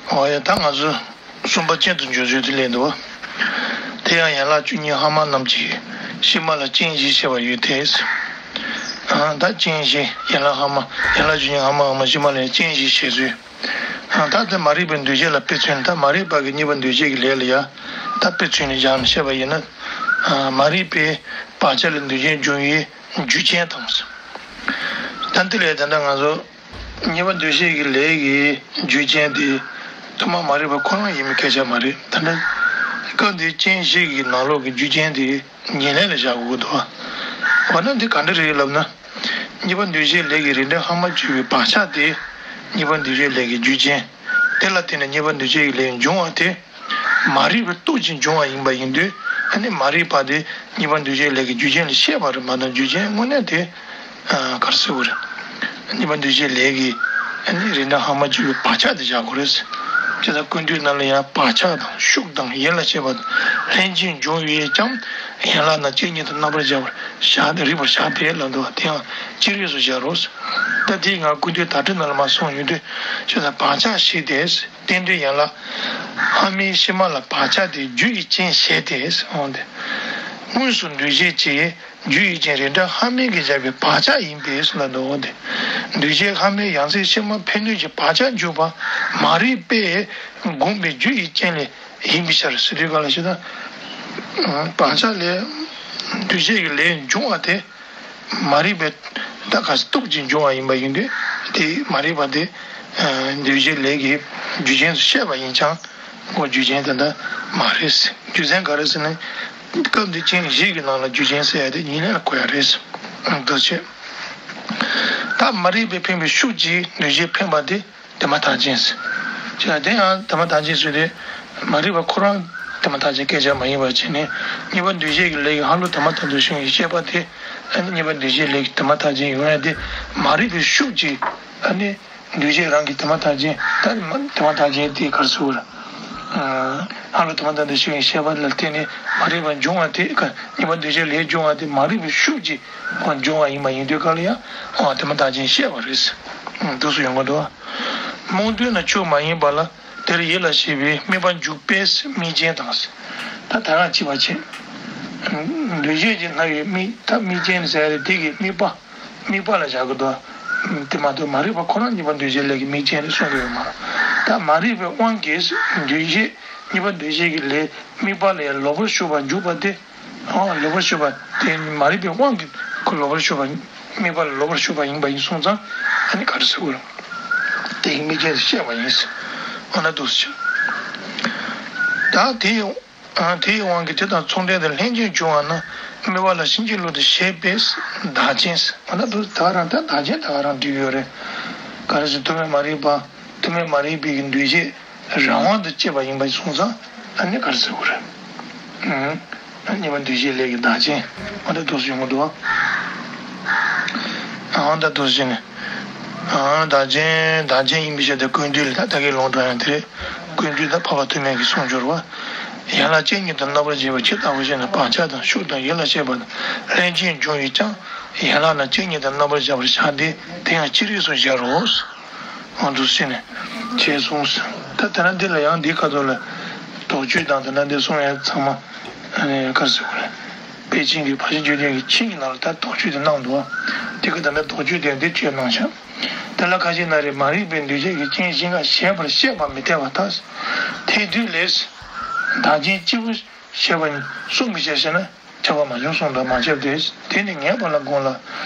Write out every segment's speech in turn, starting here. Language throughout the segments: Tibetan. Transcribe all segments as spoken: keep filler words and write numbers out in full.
འོ་ཡ། ད་ང་ཚོ་གསུམ་པ་སྤྱན་དུ་འཇུག་ཚུལ་དེ་ལས་འདུག། དེ་ཡང་ཡན་ལག་བཅུ་གཉིས་ཧ་མ་རྣམས་ཀྱི་ཕྱི་མ་ལ་སྤྱན་བཞི་བཤད་པ་ཡོད་དེ། ཨ། ད་སྤྱན་བཞི་ཡན་ལག་ཧ་མ། ཡན་ལག་བཅུ་གཉིས་ཧ་མ་ཧ་མ་ཕྱི་མ་ལ་ཡང་སྤྱན་བཞི་བཤད་ཚུལ། ཨ། ད་དེ་མ་རིག་པའི་འདུ་བྱེད་ལ་དཔེ་མཚོན། ད་མ་རིག་པ་གི་གཉིས་པ་འདུ་བྱེད་ཀྱི་ལས་ལ་ཡང་ད་དཔེ་མཚོན་ནས་སྦྱར་ནས་བཤད་པ་ཡིན་ན། ཨ། མ་རིག་པའི་བག་ཆགས་ལས་འདུ་བྱེད་འབྱུང་བའི་རྒྱུ་རྐྱེན་དང་། ད་འདི་ལས་ད་ལྟ་ང་ཚོ་གཉིས་པ་འདུ་བྱེད་ཀྱི་ལས་ཀྱི་རྒྱུ་རྐྱེན་དེ་ཐོག་མ་མ་རིག་པ་ཁོ་རང་ཡིན་པའི་སྐད་ཆ་མ་རེད། ད་ལྟ་སྐབས་འདིའི་སྤྱན་བཞི་གི་ནང་ལོགས་ཀྱི་རྒྱུ་རྐྱེན་དེ་ཉེར་ལེན་ལ་བཞག་དགོས་འདུག། འོ་ན་འདི་ག་འདྲ་རེད་ལབ་ན། གཉིས་པ་འདུ་བྱེད་ལས་ཀྱི་རིགས་འདྲ་ཧ་མ་གཅིག་པའི་བག་ཆགས་དེ་གཉིས་པ་འདུ་བྱེད་ལས་ཀྱི་རྒྱུ་རྐྱེན། དེ་ལ་བརྟེན་ནས་གཉིས་པ་འདུ་བྱེད་ཀྱི་ལས་འབྱུང་བ་དེ། མ་རིག་པའི་སྟོབས་ཀྱིས་འབྱུང་བ་ཡིན་པ་ཡིན་དུས། ཨ་ནི་མ་རིག་པ་དེ་གཉིས་པ་འདུ་བྱེད་ལས་ཀྱི་རྒྱུ་རྐྱེན་ལ་བཤད་པ་རེད་མ་གཏོགས། རྒྱུ་རྐྱེན་དངོས་གནས་དེ། ཨ། ག་རེ་ཟེར་དགོས་རེད། གཉིས་པ་འདུ་བྱེད་ལས་ཀྱི། ཨ་ནི་རིགས་འདྲ་ཧ་མ་གཅིག་པའི་བག་ཆགས་དེ་བཞག་དགོས་རེད། བྱས་ཙང་ཀུན་བཏུས་ནང་ལ་ཡང་བག་ཆགས་དང་ཤུགས་དང་ཡིད་ལ་བྱེད་པ་དང་ལྷན་ཅིག་འབྱུང་བས་ཀྱང་ཡན་ལག་རྣམས་སྤྱན་གཉིས་དང་རྣམ་པར་སྦྱར་བར་བཞག་སྟེ། རིགས་པར་བཞག་སྟེ་ལབ་འདུག་པ། དེ་ཡང་ཅི་རིགས་སུ་སྦྱར་རོ། ད་དེའི་སྔ་ཀུན་བཏུས་དར་ཊ་ནང་ལ་མར་གསུངས་ཡོང་དུས། བྱས་ཙང་བག་ཆགས་ཞེས་ཏེ། རྟེན་འབྲེལ་ཡན་ལག་ཧ་མའི་ཕྱི་མ་ལ་བག་ཆགས་དེ་རྒྱུ་ཡི་རྐྱེན་བྱས་ཏེ་འོང་སྟེ། དངོས་སུ་འདུ་བྱེད་ཀྱི་རྒྱུ་ཡི་རྐྱེན་རིགས་འདྲ་ཧ་མའི་གིས་བཞག་པའི་བག་ཆགས་ཡིན་པས་ལབ་འདུག་འོང་སྟེ། འདུ་བྱེད་ཧ་མའི་ཡང་སྲིད་ཕྱི་མ་ཕན་གནོད་ཀྱི་བག་ཆགས་འཇུག་པ་མ་རིག་པས་བསྒོམས་པའི་རྒྱུ་ཡི་རྐྱེན་ལས་ཡིན་པའི་ཕྱིར་ཟེར་དུས་ག་ལ་ཞེ་ན། བག་ཆགས་ལས་འདུ་བྱེད་ཀྱི་ལས་འབྱུང་བ་དེ། མ་རིག་པའི་ད་ག་སྟོབས་ཀྱིས་འབྱུང་བ་ཡིན་པ་ཡིན་དུས། དེ་མ་རིག་པ་དེ་འདུ་བྱེད་ལས་ཀྱི་རྒྱུ་རྐྱེན་དུ་བཤད་པ་ཡིན་ཀྱང་། ཁོ་རྒྱུ་རྐྱེན་དེ་འདྲ་མ་རེད། རྒྱུ་མཚན་ག་རེ་ཟེར་ན། སྐབས་འདི་སྤྱན་བཞི་གི་ནང་ལ་རྒྱུ་རྐྱེན་ཟེར་ཡ་དེ་ཉེར་ལེན་ལ་གོ་ཡ་རེད། འདུ་བྱེད། ད་མ་རིག་པས་འཕེན་པའི་ཤུགས་ཀྱིས་འདུ་བྱེད་འཕེན་པ་དེ། དེ་མ་ཐག་རྐྱེན་ཟེར། བྱས་ཙང་དེ་ཡང་དེ་མ་ཐག་རྐྱེན་ཟེར་དུས། མ་རིག་པ་ཁོ་རང་དེ་མ་ཐག་རྐྱེན་སྐད་ཆ་མ་ཡིན་པ་བྱས་ནས། གཉིས་པ་འདུ་བྱེད་ཀྱི་ལས་ཀྱི་ཧ་ལུགས་དེ་མ་ཐག་ཏུ་ཞུགས་པའི་ཤེས་པ་དེ། ཨ་ནི་གཉིས་པ་འདུ་བྱེད་ལས་ཀྱི་དེ་མ་ཐག་རྐྱེན་ཡོང་ཡ་དེ། མ་རིག་པའི་ཤུགས་ཀྱིས་ཨ་ནི་འདུ་བྱེད་རང་གི་དེ་མ་ཐག་རྐྱེན། ད་དེ་མ་དེ་མ་ཐག་རྐྱེན་དེ་ག་རེ་ཟེར་དགོས་རེད། ཨ། ཧ་ལུགས་དེ་མ་ཐག་ཏུ་ཞུགས་པའི་ཤེས་པ་ལ་བརྟེན་ནས་མ་རིག་པ་འབྱུང་བ་དེ། གཉིས་པ་འདུ་བྱེད་ལས་འབྱུང་བ་དེ་མ་རིག་པའི་ཤུགས་ཀྱིས་འབྱུང་བ་ཡིན་པ་ཡིན་དུས་ག་ལ་ཡང་། ཨ། དེ་མ་ཐག་རྐྱེན་བཤད་པ་རེད། འདུག་སེ་ཡོང་གི་འདུག། རྨོངས་དུས་ན་ཆོས་མ་ཡིན་པ་ལ། དེར་ཡིད་ལ་བྱེད་པའི་དམིགས་པ་འཇུག་པས་དམིགས་རྐྱེན་དང་། ད་ད་ག་གཅིག་པ་བྱས། འདུ་བྱེད་ཀྱི་སྣང་བའི་དམིགས། ད་དམིགས་རྐྱེན་ཟེར་ཡ་དེ་གི་དམིགས་པ། དམིགས་པ་ལ་བཞག་གི་འདུག། དེ་མ་གཏོགས་མ་རིག་པ་ཁོ་རང་གཉིས་པ་འདུ་བྱེད་ལས་ཀྱི་དམིགས་རྐྱེན་རེད་གསུང་གི་ཡོད་མ་རེད། ད་མ་རིག་པའི་དབང་གིས་འདུ་བྱེད། གཉིས་པ་འདུ་བྱེད་ཀྱི་ལས་དམིགས་པ་ལ་ཡང་ལོག་པར་ཞུགས་པར་འཇུག་པ་དེ། ཨ། ལོག་པར་ཞུགས་པ་དེ་མ་རིག་པའི་དབང་གིས་ཁོ་ལོག་པར་ཞུགས་པ། དམིགས་པ་ལ་ལོག་པར་ཞུགས་པ་ཡིན་པ་ཡིན་སོང་ཙང་། ཨ་ནི་ག་རེ་ཟེར་དགོས་རེད། དེ་ཡི་དམིགས་རྐྱེན་དུ་བཤད་པ་ཡིན། འོ་ན་འདུག་སེ་བྱས། ད་དེ་ཡི། ཨ། དེའི་དབང་གིས་དེ་དང་མཚུངས་ལྡན་དུ་ལྷན་ཅིག་འབྱུང་བ་རྣམས་དམིགས་པ་ལ་ཕྱིན་ཅི་ལོག་ཏུ་བྱེད་པས་བདག་རྐྱེན་ཟེར། འོ་ན་འདུག། ད་རང་ད་བདག་རྐྱེན་ད་ག་རང་འགྲིག་ཡོད་རེད། ག་རེ་ཟེར། ཐོག་མའི་མ་རིག་པ། ཐོག་མའི་མ་རིག་པའི་གི་འདུ་བྱེད་རང་དབང་དུ་སྐྱེས་པ་ཡིན་པ་སོང་ཙང་། ཨ་ནི་ག་རེ་ཟེར་དགོས་རེད། ཨ། གཉིས་པ་འདུ་བྱེད་ལས་ཀྱི་བདག་རྐྱེན། འོ་ད་འདུག་སེ་ཡོང་གི་འདུག། ཨ། འོ་ད་འདུག་སེ་བྱས་ནས། ཨ། བདག་རྐྱེན། བདག་རྐྱེན་ཡིན་པའི་ཕྱིར་དེ་ཀུན་བཏུས་ལ་ད་ད་གིན་ལུང་དྲངས་ཡང་དེ་རེད། ཀུན་བཏུས་དང་འཕགས་པ་ཐོགས་མེད་ཀྱི་གསུང་སྦྱོར་བ། ཡན་ལག་སྤྱན་གཉིས་དང་རྣམ་པར་བརྗེ་བ་ཇི་ལྟ་བུ་བྱས་ན། བག་ཆགས་དང་ཤུགས་དང་ཡིད་ལ་བྱེད་པ་དང་ལྷན་ཅིག་འབྱུང་བས་ཀྱང་ཡན་ལག་རྣམས་སྤྱན་གཉིས་དང་རྣམ་པར་སྦྱར་བར་བྱ་སྟེ། དེ་ཡང་ཅི་རིགས་སུ་སྦྱར་རོ། འོ་འདུག་སེ་བྱས་ནས་བྱས་སོང་ཟེར། ད་དེ་ན་འདི་ལ་ཡང་འདི་སྐབས་སུ་ལ་དོགས་གཅོད་དང་དེ་ན་འདི་གསུང་ཡ་ཚང་མ། ཨ་ནི་ག་རེ་ཟེར་དགོས་རེད། པཎ་ཆེན་གྱི་ཕར་ཕྱིན་བཅུ་བདུན་གྱི་ཆིངས་ཀྱི་ནང་ལ་ད་དོགས་གཅོད་དེ་གནང་འདུག། དེ་ག་ད་ལྟ་དོགས་གཅོད་དེ་འདི་བཅོས་གནང་ཤག། དེ་ལ་ཁ་ཅིག་ན་རེ། མ་རིག་པས་འདུ་བྱེད་ཀྱི་རྐྱེན་བཞི་ལྔ་བྱས་པར་བཤད་པ་མི་འཐད་པར་ཐལ། འཐད་དུས་ལས། བདག་རྐྱེན་གཅིག་པུ་བྱས་པ་གསུངས་པའི་ཕྱིར་ཞེ་ན། ཁྱབ་པ་མ་བྱུང་གསུངས་འདུག། མ་ཁྱབ་སྟེ། དེ་ནི་ངེས་པ་ལ་དགོངས་ལ།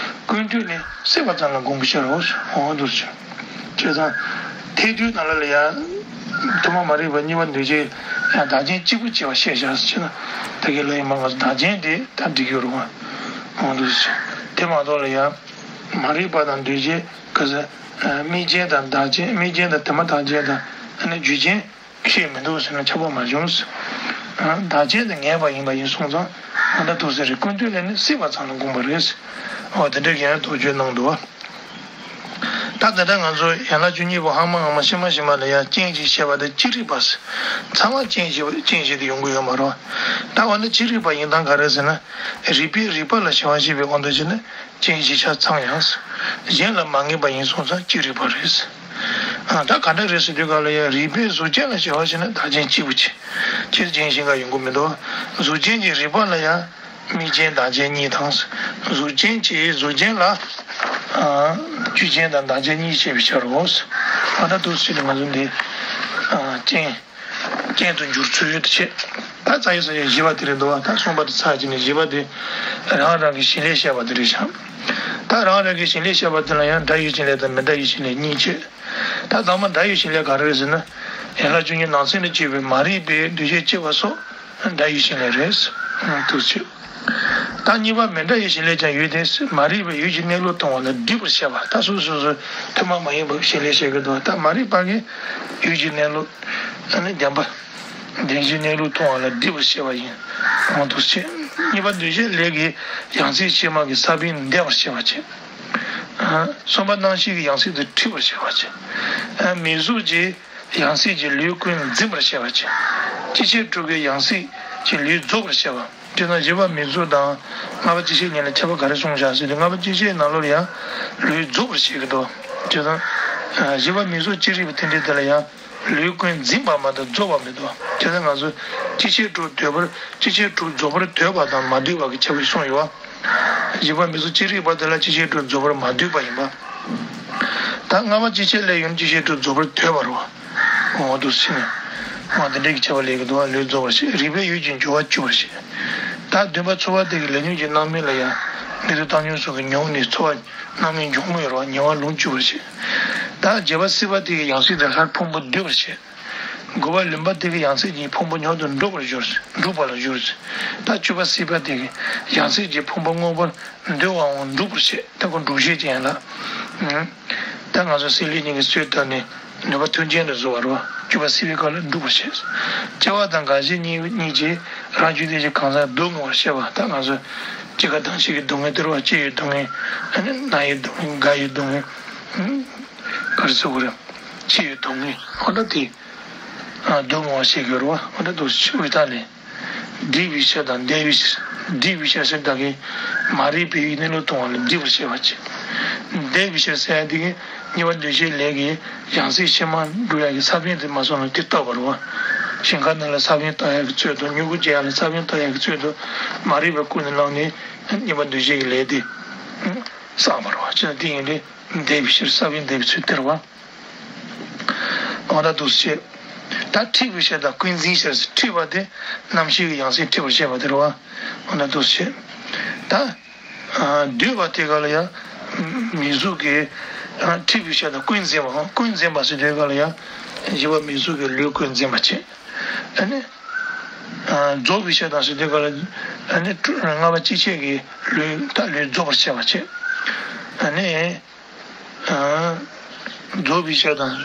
ཀུན་བཏུས་ནི་སྲེད་པ་ཙམ་ལ་དགོངས་པའི་ཕྱིར་རོ། འོ་འདུག་སེ་བྱས། བྱས་ཙང་། འཐད་དུས་ནང་ལ་ལ་ཡང་། ཐོག་མ་མ་རིག་པ། གཉིས་པ་འདུ་བྱེད་ཡང་བདག་རྐྱེན་གཅིག་པུ་བྱས་པ་བཤད་བཞག་ཟེར་ན། ད་གིན་ལ་ཡིན་པ་ང་ཚོ་བདག་རྐྱེན་དེ་ད་འགྲིག་ཡོད་རེད་པ། འོ་འདུག་སེ་བྱས། དེ་མ་གཏོགས་ལ་ཡང་། མ་རིག་པ་དང་འདུ་བྱེད་ག་ས། དམིགས་རྐྱེན་དང་བདག་རྐྱེན། དམིགས་རྐྱེན་དང་དེ་མ་ཐག་རྐྱེན་དང་། ཨ་ནི་རྒྱུ་རྐྱེན། ཁྱད་མི་འདུག་ཟེར་ན་ཁྱབ་པ་མ་བྱུང་། ཨ། བདག་རྐྱེན་དེ་ངེས་པ་ཡིན་པ་ཡིན་སོང་ཙང་། ཨ། ད་འདུག་སེ་རེད། ཀུན་བཏུས་ལས་ནི་སྲེད་པ་ཙམ་ལ་དགོངས་པ་རེད། འོ་དེ་འདྲ་གི་ཡང་དོགས་གཅོད་གནང་འདུག་པ། ད་དེ་འདྲ་ང་ཚོ་ཡན་ལག་བཅུ་གཉིས་པོ་ཧ་མ་ཧ་མ་ཕྱི་མ་ཕྱི་མ་ལ་ཡང་རྐྱེན་གྱིས་བཤད་པ་དེ་ཅི་རིགས་པ་ཟེར། ཚང་མ་རྐྱེན་གྱིས་རྐྱེན་གྱིས་དེ་ཡོང་གི་ཡོད་མ་རེད། ད་འོ་ན་ཅི་རིགས་པ་ཡིན་སྟངས་ག་རེ་ཟེར་ན། རིགས་པས་རིགས་པ་ལ་བྱ་བ་བྱེད་པའི་དབང་དུ་བྱས་ན། རྐྱེན་གཞི་ཆ་ཚང་ཡང་། གཞན་ལ་མ་ངེས་པ་ཡིན་སོང་ཙང་ཅི་རིགས་པ་རེད། ད་ག་འདྲ་རེད་ཟེར་དུས་ག་ལ་ཡང་རིགས་པས་གཟུགས་ཅན་ལ་བྱ་བ་བྱས་ན་བདག་རྐྱེན་གཅིག་པུ་བྱེད། སྤྱིར་རྐྱེན་གཞན་འགའ་ཡོང་གི་མི་འདུག་གཟུགས་ཅན་གྱི་རིགས་པ་ལ་ཡང་དམིགས་རྐྱེན་བདག་རྐྱེན་གཉིས་དང་། གཟུགས་ཅན་གྱི་གཟུགས་ཅན་ལ་ཨ་རྒྱུ་རྐྱེན་དང་བདག་རྐྱེན་གཉིས་བྱེད་པའི་ཕྱིར་རོ། ཨ་ད་འདུག་སེ་ང་ཚོ་འདི་ཨ་རྐྱེན་རྐྱེན་དུ་འགྱུར་ཚུལ་ཡོད་དུ་བྱེད། ད་རྩ་བའི་ས་བཅད་བཞི་པ་དེ་རེད་འདུག་ད་གསུམ་པ་དེ་ཚར་གཅིག་ནས་བཞི་པ་དེ་རང་རང་གི་བྱེད་ལས་བཤད་པ་དེ་རེད་ཤག་ད་རང་རང་གི་བྱེད་ལས་བཤད་པ་དེ་ལ་ཡང་སྒྲ་ཡི་བྱེད་ལས་དང་མི་སྒྲ་ཡི་བྱེད་ལས་གཉིས་བྱེད། ད་ཚང་མ་སྒྲ་ཡི་བྱེད་ལས་ག་རེ་རེད་ཟེར་ན། ཡན་ལག་བཅུ་གཉིས་ནང་ཚན་ལ་སྐྱེས་པའི་མ་རིག་པའི་འདུ་ཤེས་སྐྱེ་བ་སོགས་སྒྲ་ཡི་བྱེད་ལས་རེད། འདུག་སེ། ད་གཉིས་པ་མི་སྒྲ་ཡི་བྱེད་ལས་ཀྱང་ཡོད་དེ། མ་རིག་པའི་ཡུལ་གྱི་གནས་ལུགས་མཐོང་བ་ལ་སྒྲིབ་པར་བཤད་པ། ད་སོ་སོ་སོ་ཐུན་མོང་མ་ཡིན་པའི་བྱེད་ལས་བཤད་ཀྱི་འདུག་ད་མ་རིག་པ་གིས་ཡུལ་གྱི་གནས་ལུགས་ཨ་ནི་བདེན་པ། བདེན་བཞིའི་གནས་ལུགས་མཐོང་བ་ལ་སྒྲིབ་པར་བཤད་པ་ཡིན། འདུག་སེ། གཉིས་པ་འདུ་བྱེད་ལས་ཀྱི་ཡང་སྲིད་ཕྱི་མ་གི་ས་བོན་འདེབས་པར་བཤད་པ་བྱེད། གསུམ་པ་རྣམ་ཤེས་ཀྱི་ཡང་སྲིད་དུ་འཁྲིད་པར་བཤད་པ་བྱེད། མིང་གཟུགས་ཀྱི་ཡང་སྲིད་ཀྱི་ལུས་ཀུན་འཛིན་པར་བཤད་པ་བྱེད། སྤྱི་བྱེ་བྲག་གི་ཡང་སྲིད་ཀྱི་ལུས་རྫོགས་པར་བཤད་པ། དེ་དང་བཞི་པ་མིང་གཟུགས་དང་ལྔ་པ་སྤྱི་བྱེ་གཉིས་ལ་ཁྱད་པར་ག་རེ་གསུངས་བཞག་ཟེར་དུས། ལྔ་པ་སྤྱི་བྱེ་ནང་ལོགས་ལ་ཡང་ལུས་རྫོགས་པར་བཤད་ཀྱི་འདུག་དེ་དང་བཞི་པ་མིང་གཟུགས་ཅི་རིགས་པ་དེ་འདྲའི་དེ་ལ་ཡང་ལུས་ཀུན་འཛིན་པ་མ་གཏོགས་རྫོགས་པ་མི་འདུག་དེ་ལྟར་ང་ཚོ་སྤྱི་བྱེ་བྲག་འདོད་པར། སྤྱི་བྱེ་བྲག་རྫོགས་པར་འདོད་པ་དང་མ་འདོད་པ་གི་ཁྱད་པར་གསུངས་ཡོད་པ། བཞི་པ་མིང་གཟུགས་ཅི་རིགས་པ་དེ་ལ་སྤྱི་བྱེ་བྲག་རྫོགས་པར་མ་འདོད་པ་ཡིན་པ། ད་ལྔ་པ་སྤྱི་བྱེ་ལས་ཡོད་ན་སྤྱི་བྱེ་བྲག་རྫོགས་པར་འདོད་པ་རེད་པ། འོ་འདུག་སེ་ནས། འོ་དེ་འདྲའི་གི་ཁྱད་པར་ལས་ཀྱི་འདུག་ལུས་རྫོགས་པར་བཤད། རིགས་པས་ཡུལ་གྱི་འགྱུར་བ་བཅུ་པར་བཤད། ད་བདུན་པ་ཚོར་བ་དེ་གི་ལས་ཉོན་གྱི་སྣང་མེད་ལ་ཡང་མིག་ཏོ་བཏང་སྙོམས་སོགས་ཀྱིས་མྱོང་ནས་ཚོར་བ་སྣང་མེད་འབྱུང་མུས་རེད་པ། ཉེ་བར་ལོངས་སྤྱོད་པར་བཤད། ད་བརྒྱད་པ་སྲེད་པ་དེ་གི་ཡང་སྲིད་དུ་སླར་ཕུང་པོ་སྡུད་པར་བཤད། དགུ་པ་ལུམ་པ་དེ་གི་ཡང་སྲིད་ཀྱིས་ཕུང་པོ་མྱུར་དུ་འགྲུབ་པར་སྦྱོར། འགྲུབ་པ་ལ་སྦྱོར། ད་བཅུ་པ་སྲེད་པ་དེ་གི་ཡང་སྲིད་ཀྱིས་ཕུང་པོ་མངོན་པར་འདོད་པའང་འགྲུབ་པར་བཤད། ད་ཁོ་འགྲུབ་བྱེད་ཅན་ལ། ད་ང་ཚོ་སྲེད་ལུས་གཉིས་ཀྱི་ཚུལ་བལྟས་ནས་ནུས་པ་མཐུན་རྐྱེན་དུ་བཟོ་བ་རེད་པ། བཅུ་པ་སྲེད་པའི་སྐབས་ལ་འགྲུབ་པར་བཤད། སྐྱེ་བ་དང་རྒ་ཤི་གཉིས་གཉིས་ཀྱིས་རང་རྒྱུད་ལྡན་གྱི་གང་ཟག་སྡུག་བསྔལ་བར་བཤད་པ། ད་ང་ཚོ་སྐྱེ་རྒ་དང་ཤི་གི་སྡུག་བསྔལ་དེ་རེད་པ། སྐྱེ་བའི་སྡུག་བསྔལ། ན་བའི་སྡུག་བསྔལ། རྒ་ཡི་སྡུག་བསྔལ། ག་རེ་ཟེར་དགོས་རེད། འཆི་བའི་སྡུག་བསྔལ། འོ་ད་དེ་སྡུག་བསྔལ་བར་བཤད་དགོས་རེད་པ། འོ་ད་འདུག་སེ་འུ་ཐག་ལས། སྒྲིབ་པའི་ཕྱིར་དང་འདས་པའི་ཕྱིར། སྒྲིབ་པའི་ཕྱིར་ཟེར་བདག་གིས་མ་རིག་པའི་གནས་ལུགས་མཐོང་བ་ལ་སྒྲིབ་པར་བཤད་པ་བྱེད། འདས་པའི་ཕྱིར་ཟེར་ཡ་དེ་གིས་གཉིས་པ་འདུ་བྱེད་ལས་ཀྱི་ཡང་སྲིད་ཕྱི་མ་སྒྲུབ་ཡ་གི་ས་བོན་དེ་མ་སོང་ན་དེ་བཏབ་པ་རེད་པ། ཞིང་ཁ་རྣམས་ལ་ས་བོན་བཏབ་ཡ་གི་ཚུལ་དུ། མྱུ་གུ་སྐྱེ་ཡ་ལ་ས་བོན་བཏབ་ཡ་གི་ཚུལ་དུ་མ་རིག་པ་ཀུན་ནས་བསླངས་ནས་གཉིས་པ་འདུ་བྱེད་ཀྱི་ལས་དེ་བསགས་པ་རེད་པ། བྱས་ན་དེ་ཡིན་དུས་འདས་པའི་ཕྱིར་ས་བོན་འདས་པའི་ཚུལ་དེ་རེད་པ། འོ་ད་འདུག་སེ་བྱེད། ད་འཁྲིད་པའི་ཕྱིར་དང་ཀུན་འཛིན་ཕྱིར། འཁྲིད་པ་དེ་རྣམ་ཤེས་ཀྱི་ཡང་སྲིད་འཁྲིད་པར་བཤད་པ་དེ་རེད་པ། འོ་ད་འདུག་སེ་བྱེད། ད་ཨ་སྡུད་པ་དེ་ག་ལ་ཡང་མིང་གཟུགས་ཀྱི་ཨ་འཁྲིད་པའི་ཕྱིར་དང་ཀུན་འཛིན་པའམ། ཀུན་འཛིན་པ་ཟེར་དུས་ག་ལ་ཡང་བཞི་པ་མིང་གཟུགས་ཀྱི་ལུས་ཀུན་འཛིན་པ་བྱེད། ཨ་ནི་ཨ་རྫོགས་པའི་ཕྱིར་དང་ཟེར་དུས་ག་ལ་ཨ་ནི་ལྔ་པ་སྤྱི་བྱེ་གི་ལུས། ད་ལུས་རྫོགས་པར་བཤད་པ་བྱེད། ཨ་ནི། རྫོགས་པའི་ཕྱིར་དང་།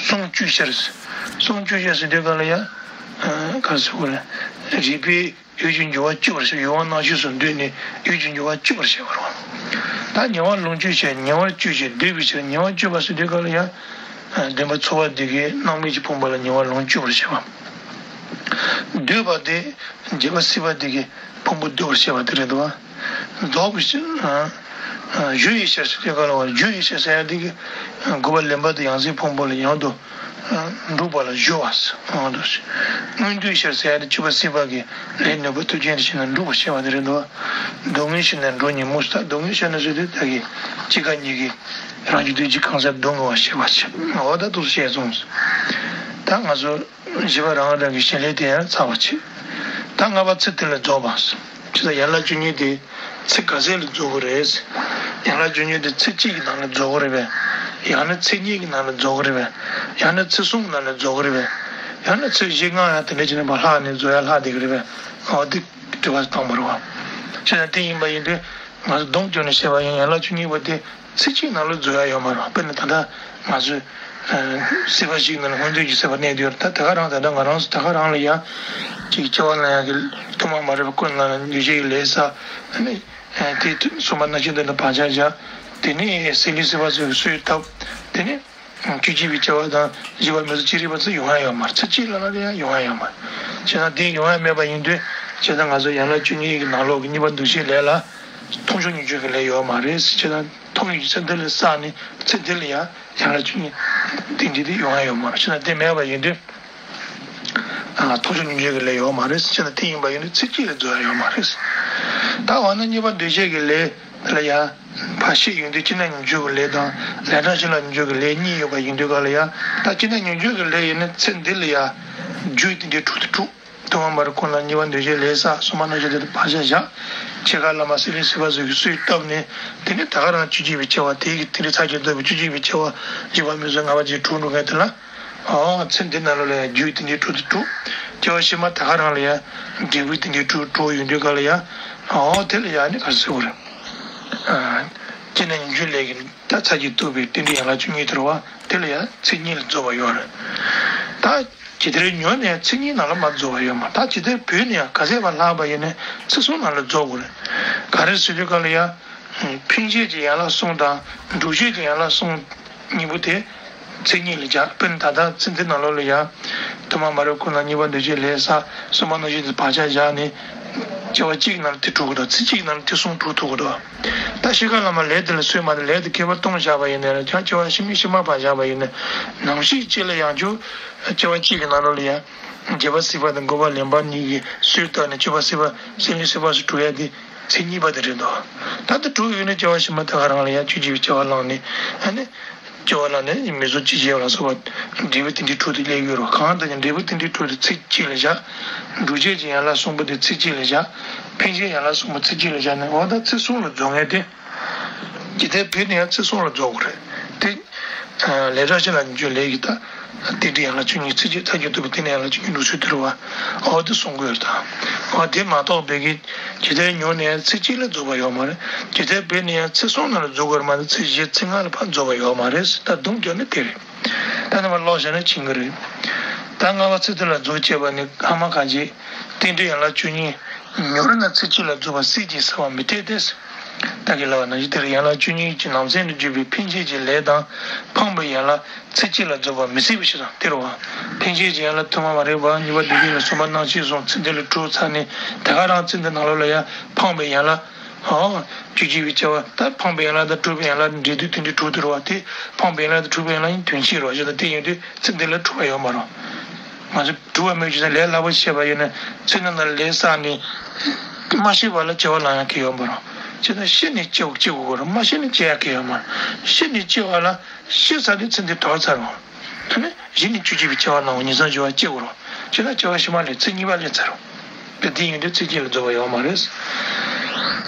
ཟུང་སྐྱོད་ཕྱིར། ཟུང་སྐྱོད་ཕྱིར་ཟེར་དུས་ག་ལ་ཡང་། ག་རེ་ཟེར་དགོས་རེད། རིགས་པས་ཡུལ་གྱི་འགྱུར་བ་བཅུ་པར་བཤད། ཡུལ་དབང་རྣམ་ཤེས་སུ་འདོད་ནས་ཡུལ་གྱི་འགྱུར་བ་བཅུ་པར་བཤད་པ་རེད་པ། ད་ཉེ་བར་ལོངས་སྤྱོད་ཕྱིར། ཉེ་བར་སྤྱོད་ཕྱིར། འདོད་པའི་ཕྱིར། ཉེ་བར་སྤྱོད་པ་ཟེར་དུས་ག་ལ་ཡང་། བདུན་པ་ཚོར་བ་དེ་གིས་སྣང་མེད་ཀྱི་ཕུང་པོ་ལ་ཉེ་བར་ལོངས་སྤྱོད་པར་བཤད་པ། སྡུད་པ་དེ་བརྒྱད་པ་སྲེད་པ་དེ་གིས་ཕུང་པོ་སྡུད་པར་བཤད་པ་དེ་རེད་འདུག་པ། རྫོགས་པའི་ཕྱིར། ཨ་ཨ་གཞོལ་བའི་ཕྱིར་ཟེར་དུས་ག་ལ་བ། གཞོལ་བའི་ཕྱིར་ཟེར་ཡ་དེ་གིས་དགུ་པ་ལུམ་པ་དེ་ཡང་སྲིད་ཕུང་པོ་ལས་ཡང་དུ་འགྲུབ་པ་ལ་གཞོལ་བ། འོ་འདུག་སེ། མངོན་འདོད་ཕྱིར་ཟེར་ཡ་དེ་བཅུ་པ་སྲེད་པ་གི་ལས་ནུས་པ་མཐུན་རྐྱེན་དུ་བྱས་ནས་འགྲུབ་པར་བཤད་པ་དེ་རེད་འདུག་པ། སྡུག་བསྔལ་ཕྱིར་ནི་འགྲོ་ཉིད་མོ་ཟེར། ད་སྡུག་བསྔལ་ཕྱིར་ན་ཟེར་དུས་བདག་གིས་སྐྱེ་རྒ་གཉིས་ཀྱི་རང་རྒྱུད་ལྡན་གྱི་གང་ཟག་སྡུག་བསྔལ་བ་ཞེས་པ་བྱེད། འོ་ད་འདུག་སེ་བཤད་སོང་། ད་ང་ཚོ། བཞི་པ་རང་རང་གི་བྱེད་ལས་དེ་ཡང་ཚར་བ་བྱེད། ད་ལྔ་པ་ཚིག་དེ་ལ་རྫོགས་པ། ཅི་ལྟར་ཡན་ལག་བཅུ་གཉིས་དེ་ཚིག་ག་ཚད་ལ་རྫོགས་ཀྱི་རེད། ཡན་ལག་བཅུ་གཉིས་དེ་ཚིག་གཅིག་གི་ནང་ལ་རྫོགས་ཀྱི་རེད་པས། ཡང་ན་ཚིག་གཉིས་ཀྱི་ནང་ལ་རྫོགས་ཀྱི་རེད་པས། ཡང་ན་ཚིག་གསུམ་གྱི་ནང་ལ་རྫོགས་ཀྱི་རེད་པས། ཡང་ན་ཚིག་བཞི་ལྔ་ཡང་དེ་འདྲ་བྱས་ནས་མར་ལྷག་ནས་རྫོགས་ཡ་ལྷག་བསྡད་ཀྱི་རེད་པས། འོ་དེ་དྲི་བ་བཏང་བ་རེད་པ། བྱས་ན་དེ་ཡིན་པ་ཡིན་དུས་ང་ཚོ་སྡོམ་བརྒྱབ་ནས་བཤད་པ་ཡིན། ཡན་ལག་བཅུ་གཉིས་པོ་དེ། ཚིག་གཅིག་ནང་ལ་རྫོགས་ཡ་ཡོད་མ་རེད། དཔེར་ན་ད་ལྟ་ང་ཚོས་ཨ་སྲེད་པ་བཞི་ནང་ལ་མངོན་འདོད་ཀྱི་སྲེད་པ་གནས་བསྡད་ཡོད་རེད། ད་དེ་ག་རང་ད་ལྟ་ང་རང་ཚོ་དེ་ག་རང་ལ་ཡ་ཅིག་སྐྱེ་བ་ལེན་ཡ་གི་ཐུན་མོང་མ་རིག་པ་ཀུན་བསླངས་ནས་འདུ་བྱེད་ཀྱི་ལས་བསགས། ཨ་ནི་ཨ་དེ་གསུམ་པ་རྣམ་ཤེས་འདི་ལ་བག་ཆགས་བཞག་དེ་ནས་སྲེད་ལུས་སྲེད་པ་ཚོའི་གསོས་བཏབ། དེ་ནས་བཅུ་གཅིག་པའི་སྐྱེ་བ་དང་བཞི་པ་མིང་གཟུགས་ཅི་རིགས་པ་ཚོ་ཡོང་ཡ་ཡོད་མ་རེད། ཚིག་གཅིག་ལ་ལ་ལ་ཡ་ཡོང་ཡ་ཡོད་མ་རེད། བྱས་ན་དེ་ཡོང་ཡ་མེད་པ་ཡིན་དུས་བྱས་ཙང་ང་ཚོ་ཡན་ལག་བཅུ་གཉིས་ཀྱི་ནང་ལོགས་ཀྱི་གཉིས་པ་འདུ་བྱེད་ལས་ལ་མཐོང་ཆོས་མྱོང་ཆོས་ཀྱི་ལས་ཡོད་མ་རེད། བྱས་ཙང་ ཐོགས་ཡོད་ཀྱི་ཚེ་འདི་ལ་བསགས་ནས་ཚེ་འདི་ལ་ཡང་ཡན་ལག་བཅུ་གཉིས་རྟེན་འབྲེལ་དེ་ཡོང་ཡ་ཡོད་མ་རེད། བྱས་ན་དེ་མེད་པ་ཡིན་དུས། ཨ། ཐོགས་བཅས་མྱོང་བྱེད་ཀྱི་ལས་ཡོད་མ་རེད། བྱས་ན་དེ་ཡིན་པ་ཡིན་དུས་ཚེ་གཅིག་ལ་རྫོགས་ཡ་ཡོད་མ་རེད། ད་འོ་ན་གཉིས་པ་འདུས་བྱས་ཀྱི་ལས་དེ་ལ་ཡང་བར་ཆད་ཡོང་དུས་སྐྱེ་གནས་མྱོང་བྱེད་ཀྱི་ལས་དང་ལས་གྲངས་ཤིག་ལ་མྱོང་བྱེད་ཀྱི་ལས་གཉིས་ཡོད་པ་ཡིན་དུས་ག་ལ་ཡང་། ད་སྐྱེ་གནས་མྱོང་བྱེད་ཀྱི་ལས་ཡིན་ན་ཚེ་འདི་ལ་ཡང་རྒྱུ་རྟེན་འབྲེལ་དྲུག་དེ་གྲུབ། ཐོག་མར་ཁོ་ན་གཉིས་པ་འདུས་བྱས་ལས་བསགས། གསུམ་པ་རྣམ་ཤེས་དེ་དང་བག་ཆགས་བཞག། ཕྱེད་ཀ་བླ་མ་སྲེད་ལེན་སྲེད་པ་སོགས་ཀྱིས་གསོས་བཏབ་ནས། དེ་ནས་ད་ག་རང་བཅུ་གཅིག་པའི་སྐྱེ་བ་དེ་ཡི་རྟེན་འབྲེལ་ཚར་གཅིག་ཐོབ་པའི་བཅུ་གཅིག་པའི་སྐྱེ་བ་བཞི་པ་མི་བཟོད་ལྔ་པ་བརྒྱད་དྲུག་འགྲོ་མཁན་དེ་ལ། ཨོ་ཚེ་འདི་ནང་ལོགས་ལ་ཡང་རྒྱུའི་རྟེན་འབྲེལ་དྲུག་དེ་གྲུབ། སྐྱེ་བ་ཕྱི་མ་ད་ག་རང་ལ་ཡང་འབྲས་བུའི་རྟེན་འབྲེལ་དྲུག་གྲུབ་ཡོང་དུས་ག་ལ་ཡང་། ཨོ་དེ་ལ་ཡང་ནི་ག་རེ་ཟེར་དགོས་རེད། ཨ། སྐྱེ་གནས་མྱོང་བྱེད་ལས་ཀྱི་ད་ཚར་གཅིག་ཐོབ་པའི་རྟེན་འབྲེལ་ཡན་ལག་བཅུ་གཉིས་དེ་རེད་བ། དེ་ལ་ཡང་ཚེ་གཉིས་ལ་རྫོགས་པ་ཡོད་རེད། ད་ཇི་ལྟར་མྱོང་ནས་ཚེ་གཉིས་ནང་ལ་མ་རྫོགས་པ་ཡོད་མ་རེད། ད་ཇི་ལྟར་བུད་ནས་ཡང་ག་ཚད་བར་ལྷག་པ་ཡིན་ནའི་ཚེ་གསུམ་ནང་ལ་རྫོགས་དགོས་རེད། ག་རེ་ཟེར་དུས་ག་ལ་ཡང་། འཕེན་བྱེད་ཀྱི་ཡན་ལག་གསུམ་དང་འགྲུབ་བྱེད་ཀྱི་ཡན་ལག་གསུམ་གཉིས་པོ་དེ་ཚེ་གཉིས་ལ་སྦྱར། དཔེར་ན་ད་ལྟ་ཚེ་འདི་ནང་ལོགས་ལ་ཡང་ཐོག་མ་མ་རིག་ཁོ་ན་གཉིས་པ་འདུས་བྱས་ལས་བསགས། གསུམ་པ་རྣམ་ཤེས་དེ་བག་ཆགས་བཞག་ནས་སྐྱེ་བ་གཅིག་ནང་ལ་དེ་གྲུབ་ཀྱི་འདུག། ཚེ་གཅིག་ནང་ལ་དེ་གསུམ་གྲུབ་ཐུབ་ཀྱི་འདུག། ད་ཤི་ཁ་ལ་མ་ལས་དེ་ལ་སོས་མ་དེ་ལས་དེ་ཁྱད་པར་སྟོང་བཞག་པ་ཡིན་ན་ར། ཡང་སྐྱེ་བ་ཕྱི་མའི་ཕྱི་མ་བར་བཞག་པ་ཡིན་ན། ནམ་ཞིག་ཅིག་ལ་ཡང་ཁྱོད་སྐྱེ་བ་གཅིག་གི་ནང་ལོགས་ལ་ཡང་རྒྱས་པ་སྲིད་པ་དང་འགོག་པ་ལེན་པ་གཉིས་ཀྱིས་གསོས་བཏབ་ནས་སྤྱོད་པ་སྲིད་པ་སེམས་ཉིད་སྲིད་པ་སུ་གྲུབ་ཡ་དེ་ཚེ་གཉིས་པ་དེ་རེད་འདུག། ད་དེ་གྲུབ་ཡོད་ན་སྐྱེ་བ་ཕྱི་མ་ད་ག་རང་ལ་ཡང་བཅུ་གཅིག་པའི་སྐྱེ་བ་བླངས་ནས། ཨ་ནི། སྐྱེ་བ་ལ་ནི་མི་བཟོད་ཅི་བྱེད་ལ་སོགས་པ་འབྲས་བུ་རྟེན་འབྲེལ་དྲུག་དེ་སླེབས་ཡོད་རེད། གང་ལྟར་ཀྱང་འབྲས་བུ་རྟེན་འབྲེལ་དྲུག་དེ་ཚེ་གཅིག་ལ་བཞག། འགྲུབ་བྱེད་ཀྱི་ཡན་ལག་གསུམ་པོ་དེ་ཚེ་གཅིག་ལ་བཞག། འཕེན་བྱེད་ཡན་ལག་གསུམ་པོ་ཚེ་གཅིག་ལ་བཞག་ནས། འོ་ད་ཚེ་གསུམ་ལ་རྫོགས་ངེས་ཏེ། ཇི་ལྟར་བུད་ནས་ཡང་ཚེ་གསུམ་ལ་རྫོགས་དགོས་རེད་དེ། ལས་གྲངས་ཤིག་ལ་མྱོང་བྱེད་ལས་ཀྱི་ད་རྟེན་འབྲེལ་ཡན་ལག་བཅུ་གཉིས། ཚེ་གཅིག་ཚར་གཅིག་ཐོབ་པའི་རྟེན་འབྲེལ་ཡན་ལག་བཅུ་གཉིས་འགྲུབ་ཚུལ་དེ་རེད་བ། འོ་དེ་གསུང་གི་ཡོད་རེད་ད། འོ་དེ་མ་གཏོགས་པའི་གི་ཇི་ལྟར་མྱོང་ནས་ཚེ་གཅིག་ལ་རྫོགས་པ་ཡོད་མ་རེད། ཇི་ལྟར་བུད་ནས་ཡང་ཚེ་གསུམ་ནང་ལ་རྫོགས་དགོས་རེད་མ་གཏོགས་ཚེ་བཞི་ཚེ་ལྔ་ལ་ཕར་རྫོགས་པ་ཡོད་མ་རེད། ད་དུང་བརྒྱབ་ན་དེ་རེད། ད་ནི་མ་ལོག་བྱས་ན་ཕྱིན་གི་རེད། ད་ལྔ་པ་ཚེ་འདི་ལ་རྫོགས་བྱེད་པ་ནི་སྔ་མ་གང་ཞིག་རྟེན་འབྲེལ་ཡན་ལག་བཅུ་གཉིས་མྱུར་ན་ཚེ་གཅིག་ལ་རྫོགས་པ་སྲིད་ཅེས་ཟེར་བ་མི་འཐད་དེ། ད་གིན་ལབ་པ་ནང་བཞིན་དེར་ཡན་ལག་བཅུ་གཉིས་ཀྱི་ནང་ཚན་དུ་གྱུར་པའི་འཕེན་བྱེད་ཀྱི་ལས་དང་འཕངས་པའི་ཡན་ལག་ཚེ་གཅིག་ལ་རྫོགས་པ་མི་སྲིད་པ་ཞིག་དང་དེ་རུ་བ། འཕེན་བྱེད་ཀྱི་ཡན་ལག་ཐོག་མ་མ་རིག་པ་གཉིས་པ་འདུས་བྱས་ལས་གསུམ་པ་རྣམ་ཤེས་གསུམ་ཚེ་འདི་ལ་གྲུབ་ཚར་ནས་ད་ག་རང་ཚེ་འདི་ནང་ལོགས་ལ་ཡང་འཕངས་པའི་ཡན་ལག་ཨོ། བཅུ་གཅིག་པའི་སྐྱེ་བ་ད་འཕངས་པའི་ཡན་ལག་དང་གྲུབ་པའི་ཡན་ལག་འབྲས་དུས་དེ་འདྲའི་གྲུབ་དེ་རུ་བ་དེ་འཕངས་པའི་ཡན་ལག་དང་གྲུབ་པའི་ཡན་ལག་གཉིས་དོན་གཅིག་རེད་བ། ཞེས་དང་དེ་ཡིན་དུས་ཚེ་འདི་ལ་གྲུབ་པ་ཡོད་མ་རེད། ང་ཚོ་སྒྲུབ་པ་མོས་ཀྱི་ཚེ་ལས་སླ་པོ་བྱས་པ་ཡིན་ན་ཚེ་འདི་ནང་ལ་ལས་བསགས་ནས་མ་ཤི་བ་ལ་སྐྱེ་བ་བླང་ཡག་གི་ཡོད་མ་རེད། བྱས་ཙང་ཤི་ནས་སྐྱེ་བ་སྐྱེ་དགོས་རེད། མ་ཤི་ནས་སྐྱེ་ཡག་གི་ཡོད་མ་རེད། ཤི་ནས་སྐྱེ་བ་ལ་ཤི་ཚར་དུས་ཚེ་འདི་དོར་ཚར་རེད། དེ་ནས་གཞི་ནས་བཅུ་གཅིག་པའི་སྐྱེ་བ་བླངས་ཉིང་མཚམས་སྦྱོར་བ་སྐྱེ་དགོས་རེད། བྱས་ཙང་སྐྱེ་བ་ཕྱི་མ་ལས་ཚེ་གཉིས་པ་སླེབས་ཚར་རེད། དེ་དེ་ཡིན་དུས་ཚེ་གཅིག་ལ་རྫོགས་པ་ཡོད་མ་རེད།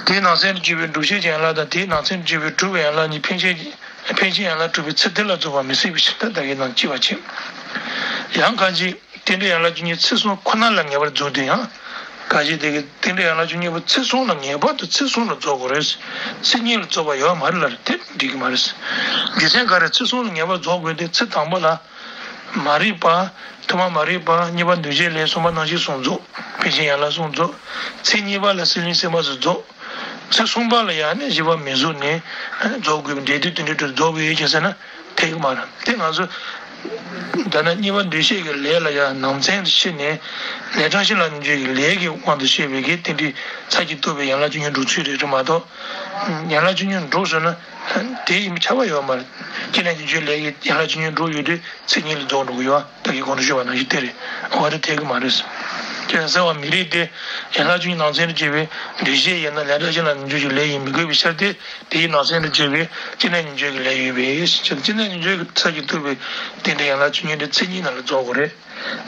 དེའི་ནང་ཚན་དུ་གྱུར་པའི་འགྲུབ་བྱེད་ཀྱི་ཡན་ལག་དང་དེའི་ནང་ཚན་དུ་གྱུར་པའི་གྲུབ་པའི་ཡན་ལག་གཉིས་འཕེན་བྱེད་ཀྱི་འཕེན་བྱེད་ཡན་ལག་གྲུབ་པའི་ཚེ་འདི་ལ་རྫོགས་པ་མི་སྲིད་པའི་ཕྱིར་ད་ལྟ་གི་ནང་གཅིག་པ་བྱེད། ཡང་གང་ཅི། རྟེན་འབྲེལ་ཡན་ལག་བཅུ་གཉིས་ཚེ་གསུམ་ཁོ་ན་ལ་ངེས་པར་རྫོགས་དུས་ཡང་། གང་ཅི་དེ་གི་རྟེན་འབྲེལ་ཡན་ལག་བཅུ་གཉིས་པོ་ཚེ་གསུམ་ལ་ངེས་པར་དུ་ཚེ་གསུམ་ལ་རྫོགས་དགོས་རེད། ཚེ་གཉིས་ལ་རྫོགས་པ་ཡོད་མ་རེད་ལབ་རེད། དེ་འགྲིག་གི་མ་རེད། རྒྱུ་མཚན་ག་རེ། ཚེ་གསུམ་ལ་ངེས་པར་རྫོགས་དགོས་དེ་ཚེ་དང་པོ་ལ། མ་རིག་པ། ཐོག་མ་མ་རིག་པ། གཉིས་པ་འདུས་བྱས་ལས། གསུམ་པ་རྣམ་ཤེས་གསུམ་རྫོགས། འཕེན་བྱེད་ཡན་ལག་གསུམ་རྫོགས། ཚེ་གཉིས་པ་ལ་སྲེད་ལེན་སྲེད་པ་སོགས་རྫོགས། ཚེ་གསུམ་པ་ལ་ཡང་ནི་བཞི་པ་མི་བཟོད་ནས་རྫོགས་དགོས་པའི་འབྲས་དུས་དེ་འདྲའི་གྲོལ་རྫོགས་དགོས་ཡོད་ཀྱང་ཟེར་ན་དེ་གི་མ་རེད། དེ་ང་ཚོ་ད་ནི་གཉིས་པ་འདུས་བྱས་ཀྱི་ལས་ལ་ཡང་ནང་ཚན་དུ་ཕྱེ་ནས་ལས་གྲངས་ཤིག་ལ་ནི་བརྗོད་ཀྱི་ལས་ཀྱི་དབང་དུ་བྱས་པའི་གི་རྟེན་འབྲེལ་ཚར་གཅིག་ཐོབ་པའི་ཡན་ལག་བཅུ་གཉིས་འགྲུབ་ཚུལ་རེད་རེད་མ་གཏོགས། ཡན་ལག་བཅུ་གཉིས་འགྲུབ་སོང་ན་དེ་ཡིན་པ་ཁྱབ་པ་ཡོད་མ་རེད། ཅི་ནས་ཀྱི་བརྗོད་ལས་ཀྱི་ཡན་ལག་བཅུ་གཉིས་འགྲུབ་ཡོད་དུས། ཚེ་གཉིས་ལ་རྫོགས་འགྲོ་གི་ཡོད་པ་ད་གིན་གོང་དུ་ཞུས་པ་ནང་བཞིན་དེ་རེད། འོ་དེ་འཐད་གི་མ་རེད། ཅེས་ཟེར་བ་མི་རིགས་ཏེ། ཡན་ལག་བཅུ་གཉིས་ནང་ཚན་དུ་བྱས་པའི་འདུས་བྱས་ཡིན་ན་ལས་གྲངས་ཤིག་ལ་ནི་བརྗོད་ཀྱི་ལས་ཡིན་མི་དགོས་པའི་ཕྱིར་ཏེ། དེའི་ནང་ཚན་དུ་བྱས་པའི་ཅི་ནས་ནི་བརྗོད་ཀྱི་ལས་ཡོད་པས་ཅེས། ཅི་ནས་ནི་བརྗོད་ཀྱི་ཚར་གཅིག་ཐོབ་པའི་རྟེན་འབྲེལ་ཡན་ལག་བཅུ་གཉིས་དེ་ཚེ་གཉིས་ནང་ལ་རྫོགས་དགོས་རེད།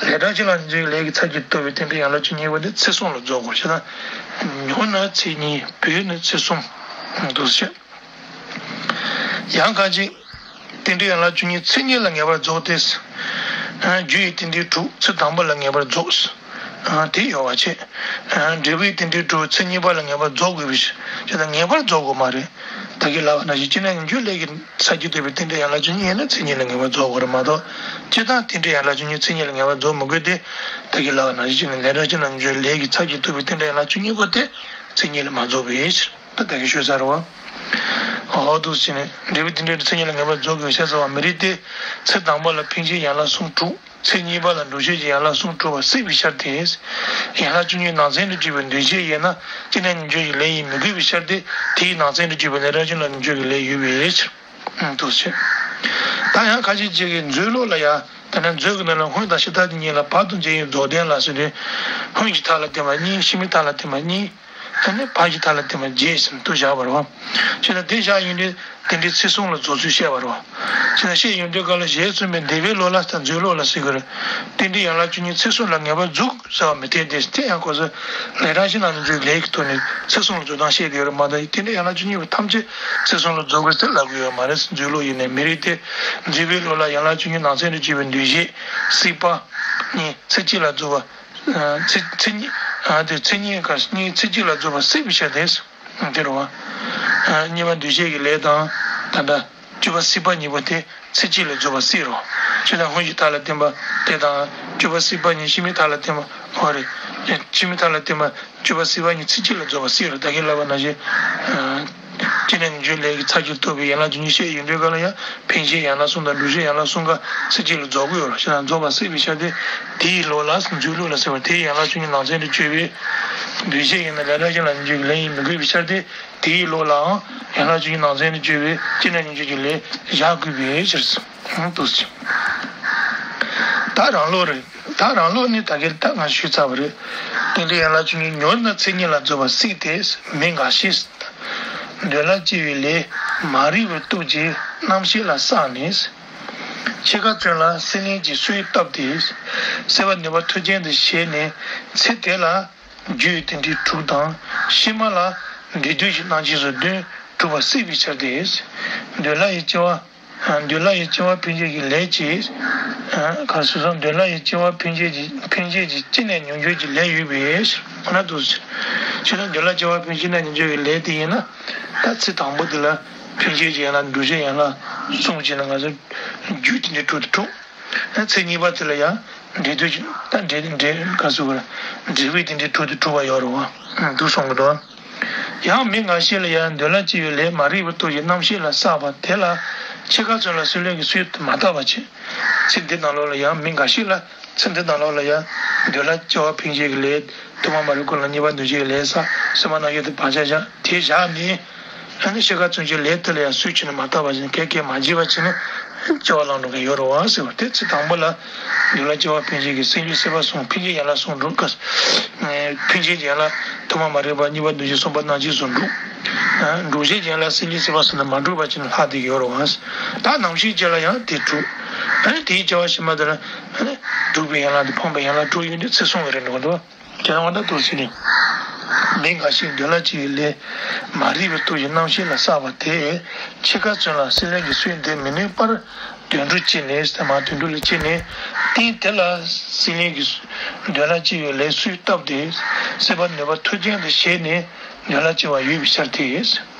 ལས་གྲངས་ཤིག་ལ་ནི་བརྗོད་ཀྱི་ལས་ཀྱི་ཚར་གཅིག་ཐོབ་པའི་རྟེན་འབྲེལ་ཡན་ལག་བཅུ་གཉིས་པོ་དེ་ཚེ་གསུམ་ལ་རྫོགས་དགོས་ཞེ་ན། མྱུར་ན་ཚེ་གཉིས། བུད་ན་ཚེ་གསུམ་འདུག་ཟེར། ཡང་གང་ཅི། རྟེན་འབྲེལ་ཡན་ལག་བཅུ་གཉིས་ཚེ་གཉིས་ལ་ངེས་པར་རྫོགས་ཏེ། རྒྱུ་ཡི་རྟེན་འབྲེལ་དྲུག་ཚེ་དང་པོ་ལ་ངེས་པར་རྫོགས། དེ་ཡོད་པ་བྱས། འབྲས་བུའི་རྟེན་འབྲེལ་དྲུག་ཚེ་གཉིས་པ་ལ་ངེས་པར་རྫོགས་དགོས་པའི་ཕྱིར། ཅེས་དང་ངེས་པར་རྫོགས་དགོས་མ་རེད། ད་གིན་ལབ་པ་ནང་བཞིན་ཅི་ནས་ནི་བརྗོད་ལས་ཀྱི་ཚར་གཅིག་ཐོབ་པའི་རྟེན་འབྲེལ་ཡན་ལག་བཅུ་གཉིས་ཡིན་ན་ཚེ་གཉིས་ལ་ངེས་པར་རྫོགས་དགོས་རེད་མ་གཏོགས། སྤྱིར་བཏང་རྟེན་འབྲེལ་ཡན་ལག་བཅུ་གཉིས་ཚེ་གཉིས་ལ་ངེས་པར་རྫོགས་མི་དགོས་ཏེ། ད་གིན་ལབ་པ་ནང་བཞིན་ཅི་ནས་ལས་གྲངས་ཤིག་ལ་ནི་བརྗོད་ལས་ཀྱི་ཚར་གཅིག་ཐོབ་པའི་རྟེན་འབྲེལ་ཡན་ལག་བཅུ་གཉིས་པོ་དེ་ཚེ་གཉིས་ལ་མ་རྫོགས་པའི་ཕྱིར། ད་ད་གིན་ཞུས་ཚར་བ། འོ་འདུག་ཟེར་ནས་འབྲས་བུ་དེ་འདྲའི་ཚེ་གཉིས་ལ་ངེས་པར་རྫོགས་དགོས་ཤེས་ཟེར་བ་མི་རིགས་ཏེ། ཚེ་དང་པོ་ལ་འཕེན་བྱེད་ཡན་ལག་གསུམ་དྲུག་ཚེ་གཉིས་པ་ལ་འགྲུབ་བྱེད་ཀྱི་ཡན་ལག་གསུམ་དྲུག་པ་བསྲེས་པའི་ཆར་ཏེ། ཡན་ལག་བཅུ་གཉིས་ནང་ཚན་དུ་གྱུར་པའི་འདུས་བྱས་ཡིན་ན་ཅི་ནས་ཉིད་འགྱུར་གྱི་ལས་ཡིན་མི་དགོས་པའི་ཆར་ཏེ། དེའི་ནང་ཚན་དུ་གྱུར་པའི་ལས་རང་བཞིན་ལ་ཉིད་འགྱུར་གྱི་ལས་ཡོད་པའི་ཕྱིར། འདུག་ཟེར། ད་ཡང་ཁ་ཅིག་ཅིག་གིས་མཛོད་ཀློག་ལ་ཡང་དེ་ནས་མཛོད་ཀྱི་ནང་ལ་སྔོན་དང་ཕྱི་མཐའ་གཉིས་ལ་བར་དུ་འབྱེད་པའི་རྫོགས་ལྡན་ལ་ཟེར་ཏེ། སྔོན་གྱི་མཐའ་ལ་བརྟེན་པ་གཉིས། ཕྱི་མའི་མཐའ་ལ་བརྟེན་པ་གཉིས། ཨ་ནི་བར་གྱི་མཐའ་ལ་བརྟེན་པ་བརྒྱད་ཟེར་ནས་དུ་བཞག་པ་རེད་བ། བྱས་ན་དེ་བཞག་ཡོང་དུས་རྟེན་འབྲེལ་ཚེ་གསུམ་ལ་རྫོགས་ཚུལ་བཤད་པ་རེད་བ། བྱས་ན་བཤད་ཡོང་དུས་སྐབས་ལ་ཞལ་གསུངས་པའི་འདས་པའི་ལོ་ལ་དང་མཛོད་ཀློག་ལ་ཟེར་གྱི་རེད། རྟེན་འབྲེལ་ཡན་ལག་བཅུ་གཉིས་ཚེ་གསུམ་ལ་ངེས་པར་འཇུག་ཟེར་བ་མི་འཐད་དེ། དེ་ཡང་ཁོ་ཚོ་ལས་རང་བཞིན་ལ་ཉིད་འགྱུར་ལས་ཀྱི་ཐོག་ནས་ཚེ་གསུམ་ལ་རྫོགས་སྟངས་བཤད་ཀྱི་ཡོད་རེད་མ་གཏོགས། རྟེན་འབྲེལ་ཡན་ལག་བཅུ་གཉིས་པ་ཐམས་ཅད་ཚེ་གསུམ་ལ་རྫོགས་དགོས་ཟེར་ལབ་ཀྱི་ཡོད་མ་རེད། མཛོད་ཀློག་ཡིན་ནའི་མི་རིགས་ཏེ། འདས་པའི་ལོ་ལ་ཡན་ལག་བཅུ་གཉིས་ནང་ཚན་དུ་གྱུར་པའི་འདུས་བྱས་སྲིད་པ་གཉིས་ཚེ་གཅིག་ལ་རྫོགས་པ། ཚེ་ཚེ་གཉིས། ཨ་དེ་ཚེ་གཉིས་ཀ་གཉིས་ཚེ་གཅིག་ལ་རྫོགས་པ་བསྲེས་པའི་ཆ་དེ། དེ་རུ་བ། གཉིས་པ་འདུས་བྱས་ཀྱི་ལས་དང་། ད་ལྟ་བཅུ་པ་སྲིད་པ་གཉིས་པོ་དེ་ཚེ་གཅིག་ལ་རྫོགས་པ་བསྲེས་རོ། ཆོས་དང་སྔོན་གྱི་མཐའ་ལ་བརྟེན་པ་དེ་དང་། བཅུ་པ་སྲིད་པ་གཉིས་ཕྱི་མའི་མཐའ་ལ་བརྟེན་པ། འོ་རེད། ཕྱི་མའི་མཐའ་ལ་བརྟེན་པ་བཅུ་པ་སྲིད་པ་གཉིས་ཚེ་གཅིག་ལ་རྫོགས་པ་བསྲེས་རོ། ད་གིན་ལབ་པ་ནང་བཞིན། ཅི་ནས་ཉིད་འགྱུར་ལས་ཀྱི་ཚར་གཅིག་རྟོགས་པའི་ཡན་ལག་བཅུ་གཉིས་བཤད་ཡོང་དུས་སྐབས་ལ་ཡང་འཕེན་བྱེད་ཡན་ལག་གསུམ་དང་འགྲུབ་བྱེད་ཡན་ལག་གསུམ་ཀ་ཚེ་གཅིག་ལ་རྫོགས་ཀྱི་ཡོད་རེད། ཞེ་ན་རྫོགས་པ་བསྲེས་པའི་ཆ་དེ། དེའི་ལོ་ལ་མཛོད་ཀློག་ལ་ཟེར་བ་དེའི་ཡན་ལག་བཅུ་གཉིས་ནང་ཚན་དུ་གྱུར་པའི་འདུས་བྱས་ཡིན་ན་ལས་རང་བཞིན་ལ་ཉིད་འགྱུར་གྱི་ལས་ཡིན་མི་དགོས་པའི་ཆ་དེ། དེའི་ལོ་ལའང་ཡན་ལག་བཅུ་གཉིས་ནང་ཚན་དུ་གྱུར་པའི་ཅི་ནས་ཉིད་འགྱུར་གྱི་ལས་བཞག་དགོས་པའི་ཕྱིར། འདུག་ཟེར། ད་རང་ལོག་རེད། ད་རང་ལོག་ནི་ད་གིན་ད་ང་ཞུས་ཚར་བ་རེད། རྟེན་འབྲེལ་ཡན་ལག་བཅུ་གཉིས་མྱུར་ན་ཚེ་གཉིས་ལ་རྫོགས་པ་བསྲེས་ཏེ། མི་འགའ་ཞིག་འདོད་ལ་སྐྱེ་བའི་ལས་མ་རིག་པའི་སྟོབས་ཀྱིས་རྣམ་ཤེས་ལ་བསགས་ནས། འཆི་ཁ་ཚུན་ལ་སྲེད་ལེན་གྱི་སྲོལ་བཏབ་སྟེ། སྲེད་པ་ནུས་པ་མཐུ་ཅན་དུ་བྱས་ནས་ཚེ་དེ་ལ་རྒྱུའི་རྟེན་འབྲེལ་དྲུག་དང་། ཕྱི་མ་ལ་འབྲས་དོན་གྱི་རྣམ་བཅད་སོགས་བདུན་གྲུབ་པ་བསྲེས་པའི་ཕྱིར་ཏེ། འདོད་ལ་ཡི་སྐྱེ་བ། འདོད་ལ་ཡི་སྐྱེ་བ་འཕེན་བྱེད་ཀྱི་ལས་ཀྱིས། ག་སོ་སོ་འདོད་ལ་ཡི་སྐྱེ་བ་འཕེན་བྱེད་ཀྱི་འཕེན་བྱེད་ཀྱི་ཅི་ནས་ཉིད་འགྱུར་གྱི་ལས་ཡོད་པའི་ཕྱིར། འོ་ན་འདུག་ཟེར། ཅི་ནས་འདོད་ལ་སྐྱེ་བ་འཕེན་བྱེད་ཅི་ནས་ཉིད་འགྱུར་གྱི་ལས་དེ་ཡིན་ན། ད་ཚེ་དང་པོ་དེ་ལ་འཕེན་བྱེད་ཀྱི་ཡན་ལག་འགྲུབ་བྱེད་ཡན་ལག་གསུམ་བྱས་ན་ང་ཚོ་རྒྱུའི་རྟེན་འབྲེལ་དྲུག་དེ་གྲུབ། ཚེ་གཉིས་པ་དེ་ལ་ཡང་འབྲས་དོན་གྱི་ད་འབྲས་འབྲས་ག་ཟེར་དགོས་རེད། འབྲས་བུའི་རྟེན་འབྲེལ་དྲུག་དེ་གྲུབ་པ་ཡོད་རེད་བ། འདུག་གསུང་གི་འདུག། ཡང་མི་འགའ་ཞིག་ལ་ཡང་འདོད་ལ་སྐྱེ་བའི་ལས་མ་རིག་པའི་སྟོབས་ཀྱིས་རྣམ་ཤེས་ལ་བསགས་པ་དེ་ལ་འཆི་ཁ་ཚུན་ལ་སྲེད་ལེན་གྱི་སྲོལ་མ་བཏབ་པ་བྱས། ཚེ་འདི་ནང་ལོགས་ལ་ཡང་མི་འགའ་ཞིག་ལ་ཚེ་འདི་ནང་ལོགས་ལ་ཡང་འདོད་ལ་སྐྱེ་བ་འཕེན་བྱེད་ཀྱི་ལས་ཐོག་མ་མ་རིག་ཀུན་ལ་གཉིས་པ་འདུས་བྱས་ཀྱི་ལས་བསགས། སེམས་པ་རྣམ་ཤེས་དེ་བག་ཆགས་བཞག་དེ་བཞག་ནས། ཨ་ནི་འཆི་ཁ་ཚུན་ཆད་ལས་དེ་ལ་ཡང་སྲོལ་ཕྱིན་ནས་མ་བཏབ་པ་བྱས་ནས་གས་གས་མ་བྱས་པ་བྱས་ནས་སྐྱེ་བ་བླངས་འགྲོ་མཁན་ཡོད་རེད་བ་ཟེར་བ་དེ། ཚེ་དང་པོ་ལ་འདོད་ལ་སྐྱེ་བ་འཕེན་བྱེད་ཀྱི་སྲེད་ལེན་སྲེད་པ་གསུམ། འཕེན་བྱེད་ཡན་ལག་གསུམ་འགྲུབ་སྐབས། འཕེན་བྱེད་ཡན་ལག་ཐོག་མ་མ་རིག་པ། གཉིས་པ་འདུས་བྱས། གསུམ་པ་རྣམ་བཅད་གསུམ་འགྲུབ། འགྲུབ་བྱེད་ཡན་ལག་སྲེད་ལེན་སྲེད་པ་གསུམ་དེ་མ་འགྲུབ་པ་བྱས་ནས་ལྷག་བསྡད་ཡོད་རེད་བ། ད་ནམ་ཞིག་ཅིག་ལ་ཡང་དེ་འགྲུབ། ཨ་ནི་དེའི་སྐྱེ་བ་ཕྱི་མ་དེ་ལ་ཨ་ནི་འགྲུབ་པའི་ཡན་ལག་དང་འཕངས་པའི་ཡན་ལག་དྲུག་ཡོད་དུས་ཚེ་གསུམ་གྱི་རེད་འགྲོ་གི་འདུག། དེ་ཡང་ད་དུ་ཟེར་ནས། མི་འགའ་ཞིག་འདོད་ལ་སྐྱེ་བའི་ལས་མ་རིག་པའི་སྟོབས་ཀྱིས་རྣམ་ཤེས་ལ་བསགས་པ་དེས་འཆི་ཁ་ཚུན་ལ་སྲེད་ལེན་གྱི་སྲོལ་འདི་མི་ནུས་པར་དོན་གྲུབ་སྐྱེས་ནས། ད་མ་དོན་གྲུབ་ལ་སྐྱེས་ནས། རྟེན་དེ་ལ་སྲེད་ལེན་གྱི་འདོད་ལ་སྐྱེ་བའི་ལས་སྲོལ་བཏབ་སྟེ། སྲེད་པ་ནུས་པ་མཐུ་ཅན་དུ་བྱས་ནས་འདོད་ལ་སྐྱེ་བ་ཡོད་པའི་ཕྱིར་ཏེ།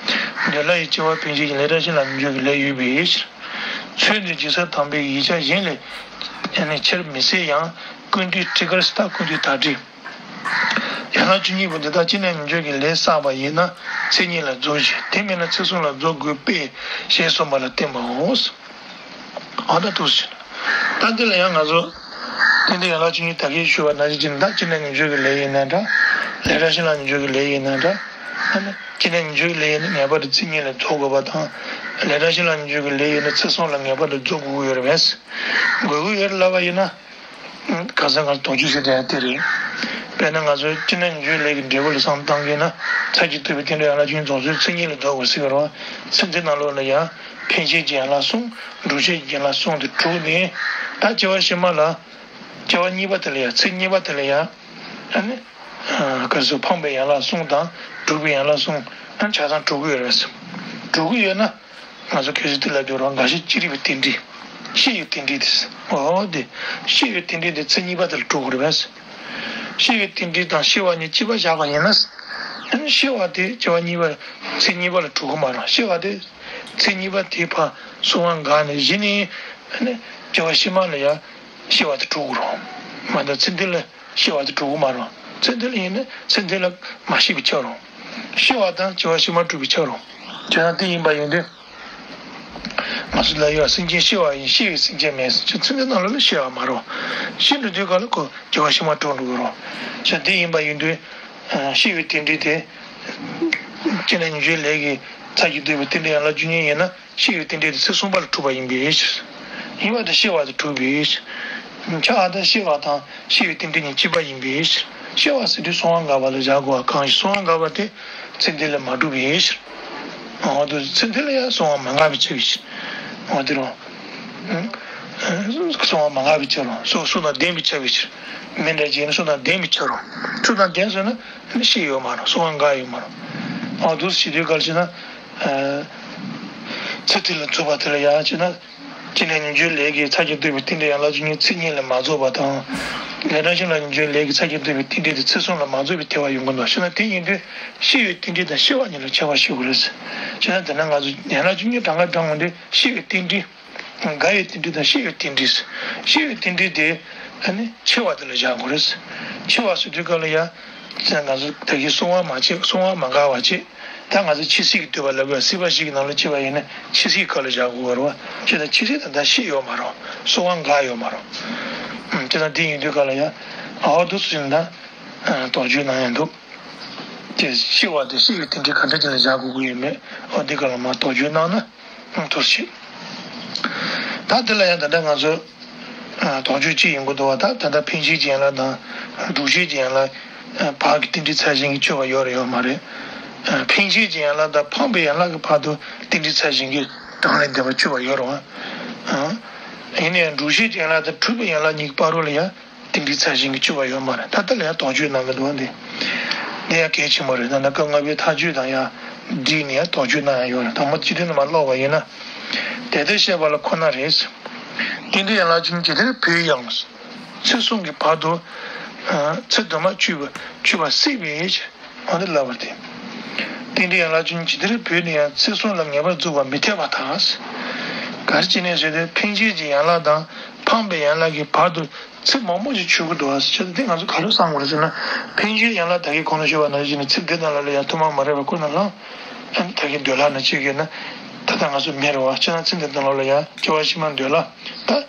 འདོད་ལ་ཡི་སྐྱེ་བ་འཕེན་བྱེད་ཀྱི་ལས་རང་བཞིན་ལ་ཉིད་འགྱུར་གྱི་ལས་ཡོད་པའི་ཕྱིར། ཚུལ་འདི་ཇི་སྲིད་དམ་པའི་ཡིག་ཆ་གཞན་ལས་ནི་ཆེར་མི་གསལ་ཡང་། ཀུན་བཏུས་ཊཱི་ཀར་སི་ཏ། ཀུན་བཏུས་ཏཱ་ཊཱིཀ། ཡན་ལག་བཅུ་གཉིས་པོ་འདི་དག་ཅི་ནས་ཉིད་འགྱུར་གྱི་ལས་བསགས་པ་ཡིན་ན་ཚེ་གཉིས་ལ་རྫོགས་ཤིང་། དེ་མིན་ན་ཚེ་གསུམ་ལ་རྫོགས་དགོས་པས་ཞེས་གསུངས་པ་ལ་བརྟེན་པའོ། ཨ་ད་དུ་ཟེར། ད་འདི་ལ་ཡང་ང་ཚོ་རྟེན་འབྲེལ་ཡན་ལག་བཅུ་གཉིས་ད་གིན་ཞུས་པ་ནང་བཞིན་བྱས་ན། ད་ཅི་ནས་ཉིད་འགྱུར་གྱི་ལས་ཡིན་ན་འདྲ། ལས་རང་བཞིན་ལ་ཉིད་འགྱུར་གྱི་ལས་ཡིན་ན་འདྲ། ཨ་ནི་ཅི་ནས་ཉིད་འགྱུར་གྱི་ལས་ཡིན་ན་ངེས་པར་དུ་ཚེ་གཉིས་ལ་རྫོགས་དགོས་པ་དང་། ལས་རང་བཞིན་ལ་ཉིད་འགྱུར་གྱི་ལས་ཡིན་ན་ཚེ་གསུམ་ལ་ངེས་པར་དུ་རྫོགས་དགོས་ཀྱི་ཡོད་རེད་པས། དགོས་ཀྱི་ཡོད་རེད་ལབ་པ་ཡིན་ན། གང་ཟག་སྔར་དོགས་གཅོད་བྱེད་དེ་ཡང་དེ་རེད། དཔེར་ན་ང་ཚོའི་ཅི་ནས་ཉིད་འགྱུར་ལས་ཀྱི་འབྲས་བུ་ལ་བསམ་བློ་བཏང་གིན་ན། ཚར་གཅིག་ཐོབ་པའི་རྟེན་འབྲེལ་ཡན་ལག་བཅུ་གཉིས་རྫོགས་ཚུལ་ཚེ་གཉིས་ལ་རྫོགས་པར་ཟེར་གྱི་རེད་བ། ཚེ་འདི་ནང་ལོགས་ལ་ཡང་འཕེན་བྱེད་ཀྱི་ཡན་ལག་གསུམ། འགྲུབ་བྱེད་ཀྱི་ཡན་ལག་གསུམ་དེ་གྲུབ་ནས། ད་སྐྱེ་བ་ཕྱི་མ་ལ། སྐྱེ་བ་གཉིས་པ་དེ་ལ་ཡང་། ཚེ་གཉིས་པ་དེ་ལ་ཡང་། ཨ་ནི། ག་ཚོད་འཕངས་པའི་ཡན་ལག་གསུམ་དང་། འགྲུབ་པའི་ཡན་ལག་གསུམ། ཨ་ནི་ཆ་ཚང་འགྲུབ་ཀྱི་ཡོད་རེད། འགྲུབ་ཀྱི་ཡོད་ན། ང་ཚོ་གལ་སྲིད་དེ་ལ་འགྱུར་བ་འགའ་ཞིག་ཅི་རིགས་པའི་རྟེན་འབྲེལ། ཤེས་པའི་རྟེན་འབྲེལ་དེ། འོ་དེ། ཤེས་པའི་རྟེན་འབྲེལ་དེ་ཚེ་གཉིས་པ་དེ་ལ་གྲུབ་དགོས་རེད་པས། ཤེས་པའི་རྟེན་འབྲེལ་དང་ཤེས་པ་གཉིས་གཅིག་པ་བཞག་པ་ཡིན་ན། ཤེས་པ་དེ་སྐྱེ་བ་གཉིས་པ། ཚེ་གཉིས་པ་ལ་གྲུབ་ཀྱི་མ་རེད། ཤེས་པ་དེ་ཚེ་གཉིས་པ་དེ་ཕར་གསང་བ་འགགས་ནས་གཞི་ནས་སྐྱེ་བ་ཕྱི་མ་ལ་ཡང་ཤེས་པ་དེ་གྲུབ་ཀྱི་རེད། མ་གཏོགས་ཚེ་འདི་ལ་ཤེས་པ་དེ་གྲུབ་ཀྱི་མ་རེད། ཚེ་འདི་ལ་ཡིན་ན་ཚེ་འདི་ལ་མ་ཤེས་པས་ཁྱབ་རེད། ཤེས་པ་དང་སྐྱེ་བ་ཕྱི་མ་གྲུབ་པས་ཁྱབ་རེད། བྱས་ན་དེ་ཡིན་པ་ཡིན་དུས། ང་ཚོ་ལ་ཡོད་སེམས་ཅན་ཤི་བ་ཡིན། ཤི་བའི་སེམས་ཅན་མེད་ཟེར། ཚེ་འདི་ནང་ལོགས་ལ་ཤི་བ་མ་རུང་། ཤི་འགྲོ་དུས་ག་ལ་ཁོ་སྐྱེ་བ་ཕྱི་མ་འགྲོ་འགྲོ་གི་རུང་། ཤི་འདི་ཡིན་པ་ཡིན་དུས། ཤི་བའི་རྟེན་འབྲེལ་དེ། ཅི་ནས་ཉིན་རྒྱུན་ལས་ཀྱི་ཚར་གྱི་འདོད་པའི་རྟེན་འབྲེལ་ཡན་ལག་བཅུ་གཉིས་ཡིན་ན། ཤི་བའི་རྟེན་འབྲེལ་དེ་ཚེ་གསུམ་པ་ལ་གྲུབ་པ་ཡིན་པའི་ཕྱིར། ཡིན་པ་དང་ཤི་བ་དང་གྲུབ་པའི་ཕྱིར། ཆ་ཨ་དང་ཤི་བ་དང་ཤི་བའི་རྟེན་འབྲེལ་གཉིས་གཅིག་པ་ཡིན་པའི་ཕྱིར། ཤི་བ་ཟེར་དུས་གསང་བ་འགགས་པ་ལ་བཞག་དགོས་པ་གང་ཞིག་གསང་བ་འགགས་པ་དེ་ཚེ་འདི་ལ་མ་གྲུབ་པའི་ཕྱིར། འོ་དུ་ཚེ་འདི་ལ་ཡང་གསང་བ་མ་འགགས་པའི་ཕྱིར་ཕྱིར། འོ་དེ་རུང་། གསང་བ་མ་འགགས་པའི་ཕྱིར་རུང་། གསང་གསང་དང་ལྡན་པའི་ཕྱིར་ཕྱིར། མི་འདྲ་ཅིག་ཡིན་ན་གསང་དང་ལྡན་པའི་ཕྱིར་རུང་། གསང་དང་ལྡན་ཟེར་ན་ཤི་ཡོད་མ་རུང་། གསང་བ་འགགས་ཡོད་མ་རུང་། འོ་དུ་ཞི་དུས་གལ་ཆེ་ན། ཚེ་འདི་ལ་རྫོགས་པ་དེ་ལ་ཡང་ཆེ་ན། ཅི་ནས་ཉིན་རྒྱུན་ལས་ཀྱི་ཚར་གྱི་འདོད་པའི་རྟེན་འབྲེལ་ཡན་ལག་བཅུ་གཉིས་ཚེ་གཉིས་ལ་མ་རྫོགས་པ་དང་། ལས་གྲངས་ཤིང་ལ་ཉིན་རྒྱུན་ལས་ཀྱི་ཚར་གྱི་འདོད་པའི་རྟེན་འབྲེལ་དེ་ཚེ་གསུམ་ལ་མ་རྫོགས་པའི་ཐལ་བ་ཡོང་གི་འདུག་ཤེ་ན། དེ་ཡིན་དུས་ཤི་བའི་རྟེན་འབྲེལ་དང་ཤི་བ་གཉིས་ལ་ཁྱད་པར་ཤེས་དགོས་རེད། ཤེ་ན་དེ་ན་ང་ཚོ་ཡན་ལག་བཅུ་གཉིས་གྲངས་ཀ་བགྲང་འོང་དུས་ཤི་བའི་རྟེན་འབྲེལ། འགག་པའི་རྟེན་འབྲེལ་དང་ཤི་བའི་རྟེན་འབྲེལ། ཤི་བའི་རྟེན་འབྲེལ་དེ་ཨ་ནི་འཆི་བ་དེ་ལ་བཞག་དགོས་རེད། འཆི་བ་ཟེར་དུས་སྐབས་ལ་ཡང་། ང་ཚོ་ད་གིན་གསང་བ་མ་བྱེད། གསང་བ་མ་འགགས་པ་བྱེད། ད་ང་ཚོ་འཆི་སྲིད་ཀྱི་འདོད་པ་ལབ་ཡ། སྲིད་པ་ཞིག་གི་ནང་ལ་སྐྱེས་པ་ཡིན་ན་འཆི་སྲིད་སྐབས་ལ་བཞག་དགོས་པ་རེད་བ། ཅེས་དང་འཆི་སྲིད་དང་ད་ཤི་ཡོད་མ་རེད། གསང་བ་འགགས་ཡོད་མ་རེད། ཅེས་དང་དེ་ཡིན་དུས་སྐབས་ལ་ཡང་། འོ་དུ་སུ་ཡིན་ད། དོགས་གཅོད་གནང་ཡ་འདུག་དེ་ཤི་བ་དེ་ཤི་བའི་རྟེན་འབྲེལ་ག་འདྲ་ཅིག་ལ་བཞག་དགོས་ཀྱི་ཡོད་མེད། འོ་འདི་སྐབས་ལ་མ་དོགས་གཅོད་གནང་ན། ཐུགས་རྗེ་ཆེ། ད་འདི་ལ་ཡང་ད་ལྟ་ང་ཚོ་དོགས་གཅོད་ཅིག་ཡོང་གི་འདུག་བ། ད་ད་ལྟ་འཕེན་བྱེད་ཀྱི་ཡན་ལག་དང་སྒྲུབ་བྱེད་ཀྱི་ཡན་ལག་བར་གྱི་རྟེན་འབྲེལ་ཚད་གཞན་གྱིས་གཅོད་པ་ཡོད་རེད་ཡོད་མ་རེད། འཕེན་བྱེད་ཀྱི་ཡན་ལག་དང་འཕངས་པའི་ཡན་ལག་གི་བར་དུ་རྟེན་འབྲེལ་ཚད་གཞན་གྱིས་གྲངས་ལས་འདས་པ་གཅོད་པ་ཡོད་རེད་བ། ཡིན་ནའང་སྒྲུབ་བྱེད་ཀྱི་ཡན་ལག་དང་སྒྲུབ་པའི་ཡན་ལག་གཉིས་ཀྱི་བར་རོ་ལ་ཡང་། རྟེན་འབྲེལ་ཚད་གཞན་གྱིས་གཅོད་པ་ཡོད་མ་རེད། ད་ལྟ་ལ་ཡང་དོགས་གཅོད་གནང་གི་འདུག་བ། འདི་འདི་ཡང་གལ་ཆེན་པོ་རེད། ད་ལྟ་སྐབས་ལྔ་པའི་མཐའ་དཔྱོད་དང་ཡང་འདྲིས་ནས་ཡང་དོགས་གཅོད་གནང་ཡང་ཡོད་རེད། དང་པོ་སྤྱི་དོན་དུ་མ་ཀློག་པ་ཡིན་ན། དེ་ལྟར་བཤད་པ་ལ་ཁོ་ན་རེ། རྟེན་འབྲེལ་ཡན་ལག་བཅུ་གཉིས་ཇི་ལྟར་བོད་ཡང་། ཚེ་གསུམ་གྱི་བར་དུ། ཚེ་དུ་མ་གཅོད་པ་གཅོད་པ་སྲིད་པའི། འོ་འདི་ལབ་པ་སྟེ། རྟེན་འབྲེལ་ཡན་ལག་བཅུ་གཉིས་ཇི་ལྟར་བོད་ནས་ཡང་ཚེ་གསུམ་ལ་ངེས་པར་འཛུགས་པ་མི་འཐད་པར་ཐལ། ག་རེ་བྱས་ནས་ཟེར་ཏེ་འཕེན་བྱེད་ཀྱི་ཡན་ལག་དང་འཕངས་པའི་ཡན་ལག་གི་བར་དུ་ཚེ་མང་པོ་ཞིག་ཆོད་ཀྱི་འདུག་བ་ཟེར་ཏེ། ང་ཚོ་ག་རེ་བསམ་དགོས་རེད་ཟེར་ན། འཕེན་བྱེད་ཡན་ལག་ད་གིན་གོང་ལ་ཞུས་པ་ནང་བཞིན་ཚེ་འདི་དང་ལ་ལ་ཡང་ཐོག་མ་མ་རེད་པ་ཁོ་ན་ལ། ད་གིན་འདོད་ལྷ་ན་ཅིག་ཡོད་ན། ད་ལྟ་ང་ཚོ་མེད་རེད་བ། ཅེ་ན་ཚེ་འདི་དང་ལ་ལ་ཡང་སྐྱེ་བ་ཕྱི་མ་འདོད་ལྷ། ད་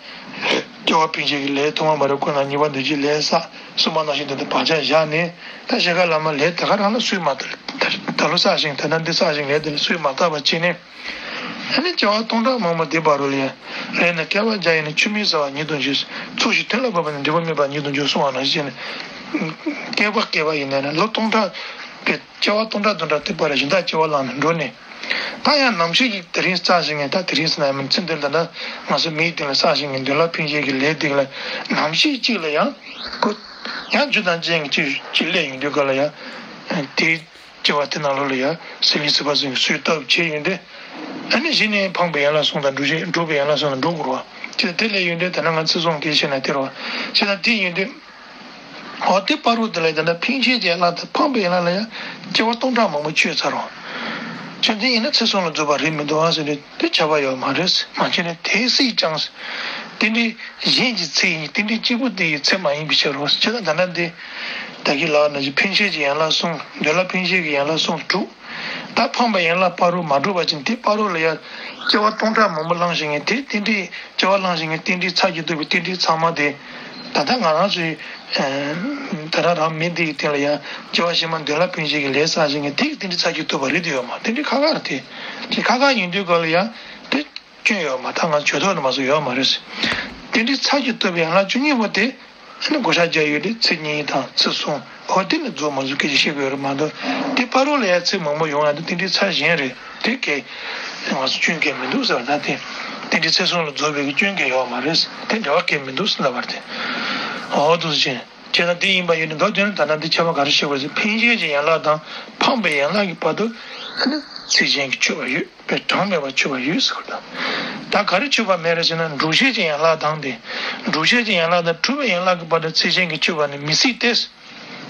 སྐྱེ་བ་འཕེན་བྱེད་ཀྱི་ལས་ཐོག་མ་མ་རེད་ཁོ་ན་གཉིས་པ་འདོད་བྱེད་ལས་བསགས། གསུམ་པ་ནང་བཞིན་དེ་ལྟར་བག་ཆགས་བཞག་ནས། ད་ཤེས་ཁ་ལ་མ་ལས་ད་ག་རང་ལ་སུས་མ་ད་ད་ལོ་བསགས་ཤིང་ད་ལྟ་འདི་བསགས་ཤིང་ལས་དེ་ལ་སུས་མ་བཏགས་པ་བྱས་ནས། ཨ་ནི་སྐྱེ་བ་སྟོང་ཕྲག་མང་པོ་འདི་བར་རོ་ལ་ཡང་། ལས་ནི་བསྐལ་པ་བརྒྱ་ཡི་ནི་ཆུ་མིག་ཟ་བ་ཉིད་དུ་འགྱུར། ཚོགས་ཤིག་དོན་ལ་བབ་པ་ནི་འབྲས་བུ་སྨིན་པ་ཉིད་དུ་འགྱུར་གསུངས་པ་ནང་བཞིན། བསྐལ་པ་བསྐལ་པ་ཡིན་ནའི་ལོ་སྟོང་ཕྲག་གི་སྐྱེ་བ་སྟོང་ཕྲག་བདུན་ཕྲག་དེ་བར་གཞན་དག་སྐྱེ་བ་བླངས་ནས་འགྲོ་ནས། ད་ཡང་ནམ་ཞིག་གི་དེ་རིང་བསགས་ཤིང་ད་དེ་རིང་ཟེར་ན་ཡང་མིན་ཚེ་འདིར་ད་ལྟ་ང་ཚོ་མིའི་སྟེང་ལ་བསགས་ཤིང་གི་འདོད་ལྷ་འཕེན་བྱེད་ཀྱི་ལས་དེ་ལ་ནམ་ཞིག་ཅིག་ལ་ཡང་ཁོ་ཡང་རྒྱུ་དང་རྐྱེན་གྱིས་ཅིག་ཅིག་སླེབས་ཡོང་དུས་སྐབས་ལ་ཡང་དེའི་སྐྱེ་བ་དེ་ནང་ལོགས་ལ་ཡང་སྲིད་ལུས་སྲིད་པ་ཚོ་གི་གསོས་བཏབ་བྱས་ཡོང་དུས། ཨ་ནི་གཞི་ནས་འཕངས་པའི་ཡན་ལག་གསུམ་དང་སྒྲུབ་བྱེད་སྒྲུབ་པའི་ཡན་ལག་གསུམ་ལ་འགྲོ་དགོས་རེད་བ། ཅེས་དེ་ལས་ཡོང་དུས་ད་ནང་ང་ཚེ་གསུམ་གྱི་ཤེས་ན་དེ་རེད་བ། ཅེས་ན་དེ་ཡིན་དུས། འོ་དེ་བར་དུ་དེ་ལ་ད་ལྟ་འཕེན་བྱེད་ཀྱི་ཡན་ལག་དང་འཕངས་པའི་ཡན་ལག་ལ་ཡང་སྐྱེ་བ་སྟོང་ཕྲག་མང་པོ་ཆོད་ཚར་རོ། ཁྱོད་དེ་ཡིན་ན་ཚེ་གསུམ་ལ་རྫོགས་པ་རེད་མི་འདུག་ཨ་ཟེར་དུས་དེ་ཁྱབ་པ་ཡོད་མ་རེད། མ་བྱས་ན་དེ་སྲིད་ཀྱང་། རྟེན་འབྲེལ་གཞན་གྱི་ཚེ་ཡིན། རྟེན་འབྲེལ་གཅིག་པུ་དེ་ཡི་ཚེ་མ་ཡིན་པའི་ཕྱིར་རོ། ཅེས་ད་ལྟ་འདི། ད་གིན་ལབ་ནང་བཞིན་འཕེན་བྱེད་ཀྱི་ཡན་ལག་གསུམ། འདོད་ལྷ་འཕེན་བྱེད་ཀྱི་ཡན་ལག་གསུམ་གྲུབ། ད་འཕངས་པའི་ཡན་ལག་བར་དུ་མ་གྲུབ་པ་ཅིན་དེ་བར་དུ་ལ་ཡང་སྐྱེ་བ་སྟོང་ཕྲག་མང་པོ་བླངས་ཤིང་དེ་རྟེན་འབྲེལ་སྐྱེ་བ་བླངས་ཤིང་རྟེན་འབྲེལ་ཚར་གྱི་འདུག་པའི་རྟེན་འབྲེལ་ཚང་མ་དེ། ད་ལྟ་ང་རང་ཚོའི་ད་ལྟ་རང་མི་འདི་ཡི་སྟེང་ལ་ཡང་སྐྱེ་བ་ཕྱི་མ་འདོད་ལྷ་འཕེན་བྱེད་ཀྱི་ལས་བསགས་ཤིང་དེ་རྟེན་འབྲེལ་ཚར་གྱི་འདུག་པ་རེད་དེ་ཡོད་མ་རྟེན་འབྲེལ་ཁག་ཁག་རེད་དེ། དེ་ཁག་ཁག་ཡིན་དུས་སྐབས་ལ་ཡང་དེ་སྐྱོན་ཡོད་མ། ད་ང་ཚོ་ཇུས་གཏོགས་ནི་མ་སོགས་ཡོད་མ་རེད། རྟེན་འབྲེལ་ཚར་གྱི་འདུག་པའི་ཡན་ལག་བཅུ་གཉིས་པོ་དེ། ཨ་ནི་བགོ་བཤའ་རྒྱག་ཡོད་དེ་ཚེ་གཉིས་དང་ཚེ་གསུམ་འོ་དེ་ནི་རྫོགས་མ་རྫོགས་སྐད་ཆ་བཤད་དགོས་རེད་མ་གཏོགས། དེ་བར་དུ་ལ་ཡང་ཚེ་མང་པོ་ཡོང་ཡ་དེ་རྟེན་འབྲེལ་ཚར་གཞན་རེད། དེ་གས་ང་ཚོ་སྐྱོན་གས་མི་འདུག་ཟེར་བ་ད་དེ། རྟེན་འབྲེལ་ཚེ་གསུམ་ལ་རྫོགས་པའི་གི་སྐྱོན་གས་ཡོད་མ་རེད། དེ་འབྲེལ་བ་གས་མི་འདུག་ཟེར་ལབ་པ་རེད་དེ། འོ་འདུག་ཅེས་བྱས་ན་དེ་ཡིན་པ་ཡིན་ན་མདོ་དོན་ད་ན་འདི་ཁྱད་པར་ག་རེ་བཤད་དགོས་ཟེར། འཕེན་བྱེད་ཀྱི་ཡན་ལག་དང་འཕངས་པའི་ཡན་ལག་གི་བར་དུ་ཨ་ནི་ཚེ་གཞན་གྱིས་གཅོད་པ་ཡོད། པའི་གྲངས་མེད་པར་ཆོད་པ་ཡོད་ཟེར་བ་དང་། ད་ག་རེ་ཆོད་པ་མེད་རེད་ཟེར་ན་སྒྲུབ་བྱེད་ཀྱི་ཡན་ལག་དང་དེ། སྒྲུབ་བྱེད་ཀྱི་ཡན་ལག་དང་སྒྲུབ་པའི་ཡན་ལག་གི་བར་དུ་ཚེ་གཞན་གྱིས་གཅོད་པ་ནི་མི་སྲིད་དེ།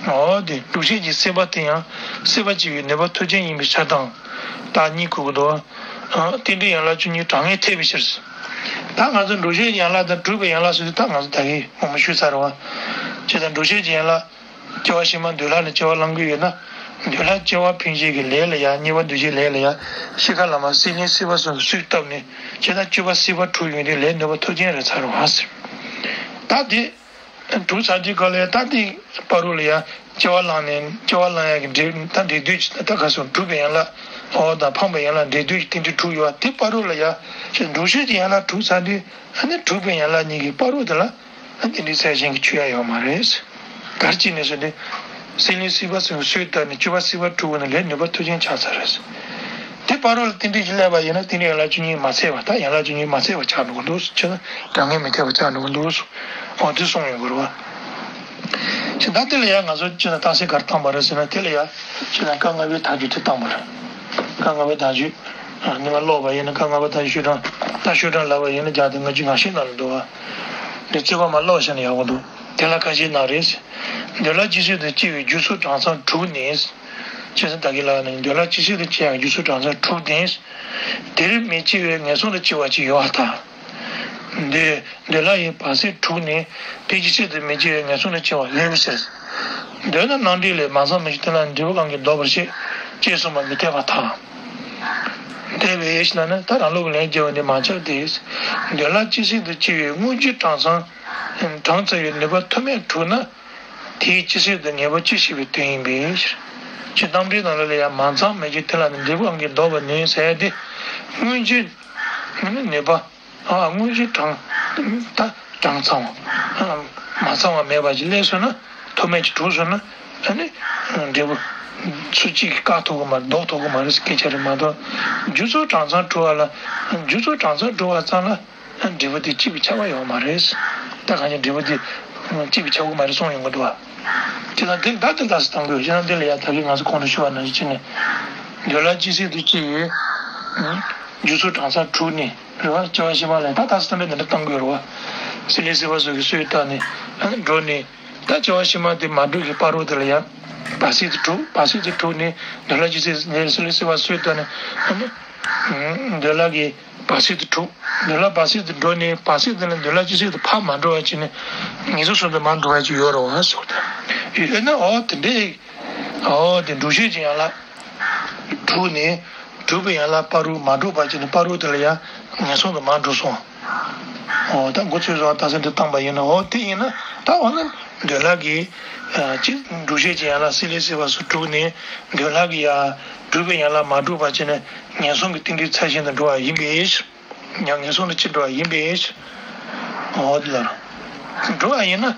འོ་དེ་སྒྲུབ་བྱེད་ཀྱི་སྲེད་པ་དེ་ཡང་སྲེད་པ་བཅད་པའི་ནུས་པ་མཐུ་ཅན་ཡིན་པའི་ཕྱིར་དང་། རྟགས་གཉིས་གོ་གི་འདུག་རྟེན་འབྲེལ་ཡན་ལག་བཅུ་གཉིས་གྲངས་ངེས་འཐད་པའི་ཕྱིར། ད་ང་ཚོ་སྒྲུབ་བྱེད་ཀྱི་ཡན་ལག་དང་སྒྲུབ་པའི་ཡན་ལག་ཟེར་དུས་ད་ང་ཚོ་ད་གིན་མང་པོ་ཞུས་ཚར་བ། བྱས་ཙང་སྒྲུབ་བྱེད་ཀྱི་ཡན་ལག་སྐྱེ་བ་ཕྱི་མ་འདོད་ལྷ་ལ་སྐྱེ་བ་བླང་གི་ཡོད་ན། འདོད་ལྷ་སྐྱེ་བ་འཕེན་བྱེད་ཀྱི་ལས་ལ་ཡང་། གཉིས་པ་འདུ་བྱེད་ལས་ལ་ཡང་། ཤི་ཁ་ལ་མ་སྲེད་ལེན་སྲིད་པ་གསུམ་གྱིས་གསོས་བཏབ་ནས། བྱས་ཙང་སྤྱོད་པ་སྲིད་པ་དྲུག་ཡོད་དུས་ལས་ནུས་པ་མཐོ་ཆེན་རེད་ཚར་བ་ཟེར། ད་དེ་དྲུག་ཚར་དུས་ག་ལ་ཡང་ད་དེ་བར་དུ་ལ་ཡང་སྐྱེ་བ་བླངས་ནས་སྐྱེ་བ་བླང་ཡག་གི་འབྲས་ད་འབྲས་དུས་ད་ག་སོང་གྲུབ་པའི་ཡན་ལག་འོ་ད་འཕངས་པའི་ཡན་ལག་འབྲས་དུས་ཀྱི་རྟེན་འབྲེལ་དྲུག་ཡོད་པ་དེ་བར་དུ་ལ་ཡང་འགྲུབ་བྱེད་ཀྱི་ཡན་ལག་དྲུག་ཚར་དུས་ཨ་ནི་གྲུབ་པའི་ཡན་ལག་གཉིས་ཀྱི་བར་དུ་དེ་ལ། རྟེན་འབྲེལ་ཚད་གཞན་གྱིས་ཆོད་ཡ་ཡོད་མ་རེད། ག་རེ་བྱས་ནས་ཟེར་དུས། སྲེད་ལེན་སྲིད་པ་གསུམ་གྱིས་གསོས་བཏབ་ནས་སྤྱོད་པ་སྲིད་པ་དྲུག་ནི་ལས་ནུས་པ་མཐོ་ཆེན་ཆགས་ཚར་རེད། དེ་བར་དུ་ལ་རྟེན་འབྲེལ་གྱིས་བསླད་པ་ཡིན་ན་རྟེན་འབྲེལ་ཡན་ལག་བཅུ་གཉིས་མ་ཚད་པ་ད་ཡན་ལག་བཅུ་གཉིས་མ་ཚད་པ་ཆགས་འགྲོ་གི་འདུག་ཟེར། ཆོས་དང་གྲངས་ངེས་མི་འཐད་པ་ཆགས་འགྲོ་གི་འདུག་ཟེར། འོ་དེ་གསུངས་ཡོང་གི་རེད་བ། ཞེས་ད་དེ་ལ་ཡང་ང་ཚོ་ཆོས་དང་རྟགས་གསལ་ག་རེ་བཏང་པ་རེད་ཟེར་ན་དེ་ལ་ཡང་ཆོས་དང་བཀའ་ལྔ་པའི་མཐའ་དཔྱོད་དེ་བཏང་པ་རེད། བཀའ་ལྔ་པའི་མཐའ་དཔྱོད། ཨ་ནི་མ་ཀློག་པ་ཡིན་ན་བཀའ་ལྔ་པ་མཐའ་དཔྱོད་ཤོག་གྲངས་མཐའ་དཔྱོད་གྲངས་ལབ་པ་ཡིན་ན་བརྒྱ་དང་ལྔ་བཅུ་ང་བཞི་ནང་ལ་འདུག་བ། འདི་རྩོད་པ་མ་ཀློག་བཞག་ན་ཡག་པོ་འདུག་དེ་ལ་ཁ་ཤས་ནང་རེད། འདོད་ལྷ་ཅི་སྲིད་དུ་སྐྱེ་བའི་རྒྱུ་ཚོགས་གྲངས་ཚང་དྲུག་ནི། ཅེས་ད་གིན་ལབ་ནས་འདོད་ལྷ་ཅི་སྲིད་དུ་སྐྱེ་ཡང་རྒྱུ་ཚོགས་གྲངས་ཚང་དྲུག་སྟེ། དེར་མི་སྐྱེ་བའི་ངན་སོང་དུ་སྐྱེ་བ་ཅིག་ཡོད་པར་ཐལ། འདོད་འདོད་ལྷ་ཡི་བར་སྲིད་དྲུག་ནི་དེ་ཅི་སྲིད་དུ་མི་སྐྱེ་བའི་ངན་སོང་དུ་སྐྱེ་བ་ཡོད་པའི་ཕྱིར། འདོད་ན་རྣམ་འགྲེལ་ལས་མ་ཚང་མི་སྐྱེ་དེ་ལ་འབྲས་བུ་གང་གིས་ལྡོག་པར་བཤད་ཅེས་གསུངས་པ་མི་འཐད་པར་ཐལ། འཐད་པའི་ཕྱིར་ན་ནི་ད་རང་ལུགས་ཀྱི་ལན་རྒྱག་པ་འདི་མ་ཁྱབ་སྟེ། འདོད་ལྷ་ཅི་སྲིད་དུ་སྐྱེ་བའི་དངོས་རྒྱུ་གྲངས་ཚང་གྲངས་ཚང་བའི་ནུས་པ་མཐོ་དམན་དྲུག་ན། དེའི་སྤྱི་སྲིད་དུ་ངེས་པ་ཅི་ཞིག་པའི་དོན་ཡིན་པའི་ཕྱིར། ཅེས་རྣམ་འགྲེལ་ནང་ལ་ཡང་མ་ཚང་མི་སྐྱེ་དེ་ལ་ནི་འབྲས་བུ་གང་གིས་ལྡོག་པར་ནུས་ཟེར་ཏེ། དངོས་རྒྱུ་ནུས་པ། ཨ་དངོས་གཞི་གྲངས་ད་གྲངས་ཚང་བ་མ་ཚང་བ་མེད་པ་ཅིག་སླེབས་སོང་ན་མཐོ་དམན་གྱི་དྲུག་སོང་ན་ཨ་ནི་འབྲས་བུ་སུ་གཅིག་གིས་བཀག་ཐུབ་ཀྱི་མ་རེད་ལྡོག་ཐུབ་ཀྱི་མ་རེད་སྐད་ཆ་རེད་མ་གཏོགས་རྒྱུ་ཚོགས་གྲངས་ཚང་དྲུག་པ་ལ་རྒྱུ་ཚོགས་གྲངས་ཚང་དྲུག་པ་ཙམ་ལ་འབྲས་བུ་དེ་གཅིག་པའི་ཁྱབ་པ་ཡོད་མ་རེད། ད་གང་ཡིན་འབྲས་བུ་དེ་གཅིག་པའི་ཁྱབ་ཀྱི་མ་རེད་གསུངས་ཡོང་གི་འདུག་བ། དེ་ལ་དེ་ད་དེ་ལྟ་སུ་བཏང་དགོས་ཅེ་ན་དེ་ལ་ཡ་ད་གིན་ང་ཚོ་གོང་དུ་ཞུས་པ་ནང་བཞིན་བྱས་ནས་འདོད་ལྷ་ཅི་སྲིད་དུ་སྐྱེ་བའི་རྒྱུ་ཚོགས་གྲངས་ཚང་དྲུག་ནི། རེད་བ། སྐྱེ་བ་ཕྱི་མ་ལ་ད་ལྟ་སུ་ཐམས་ཅད་འདི་འདྲ་བཏང་དགོས་རེད་བ། སྲེད་ལེན་སྲིད་པ་སོགས་ཀྱིས་གསོས་བཏབ་ནས་ཨ་ནི་འགྲོ་ནས་ད་སྐྱེ་བ་ཕྱི་མ་དེ་མ་འགྲོ་གི་བར་དུ་དེ་ལ་ཡང་བར་སྲིད་དུ་དྲུག་བར་སྲིད་དུ་དྲུག་ནས་འདོད་ལྷ་ཅི་སྲིད་ནས་སྲེད་ལེན་སྲིད་པ་གསོས་བཏབ་ནས་ཨ་ནི་འདོད་ལྷ་གི་བར་སྲིད་དུ་དྲུག་འདོད་ལྷ་བར་སྲིད་དུ་འགྲོ་ནས་བར་སྲིད་དེ་ལ་འདོད་ལྷ་ཅི་སྲིད་དུ་ཕར་མ་འགྲོ་བ་བྱས་ནས་ངན་སོང་གསུམ་དུ་མ་འགྲོ་བ་ཅིག་ཡོད་རེད་བ་ཟེར་བ་དང་ཡོད་ན་འོ་དེ་འདྲའི་འོ་དེ་འགྲུབ་བྱེད་ཀྱི་ཡན་ལག་དྲུག་ནས། གྲུབ་པའི་ཡན་ལག་བར་དུ་མ་གྲུབ་པ་ཅིག་ནི་བར་དུ་དེ་ལ་ཡང་ངན་སོང་དུ་མ་འགྲོ་སོང་། འོ་ད་མགོ་ཚོས་སོང་བ་ད་སེམས་འདི་བཏང་པ་ཡིན་ན་འོ་དེ་ཡིན་ན་ད་འོ་ན་འདོད་ལྷ་གི་ཅི་འགྲུབ་བྱེད་ཀྱི་ཡན་ལག་སྲེད་ལེན་སྲིད་པ་སོགས་དྲུག་ནས་འདོད་ལྷ་གི་ཡང་གྲུབ་པའི་ཡན་ལག་མ་གྲུབ་པ་ཅིག་ནི་ངན་སོང་གི་རྟེན་འབྲེལ་ཚད་གཞན་དུ་འགྲོ་བ་ཡིན་པའི་ཕྱིར། ཡང་ངན་སོང་དུ་ཅི་འགྲོ་བ་ཡིན་པའི་ཕྱིར། འོ་དེ་ལ་འགྲོ་བ་ཡིན་ན་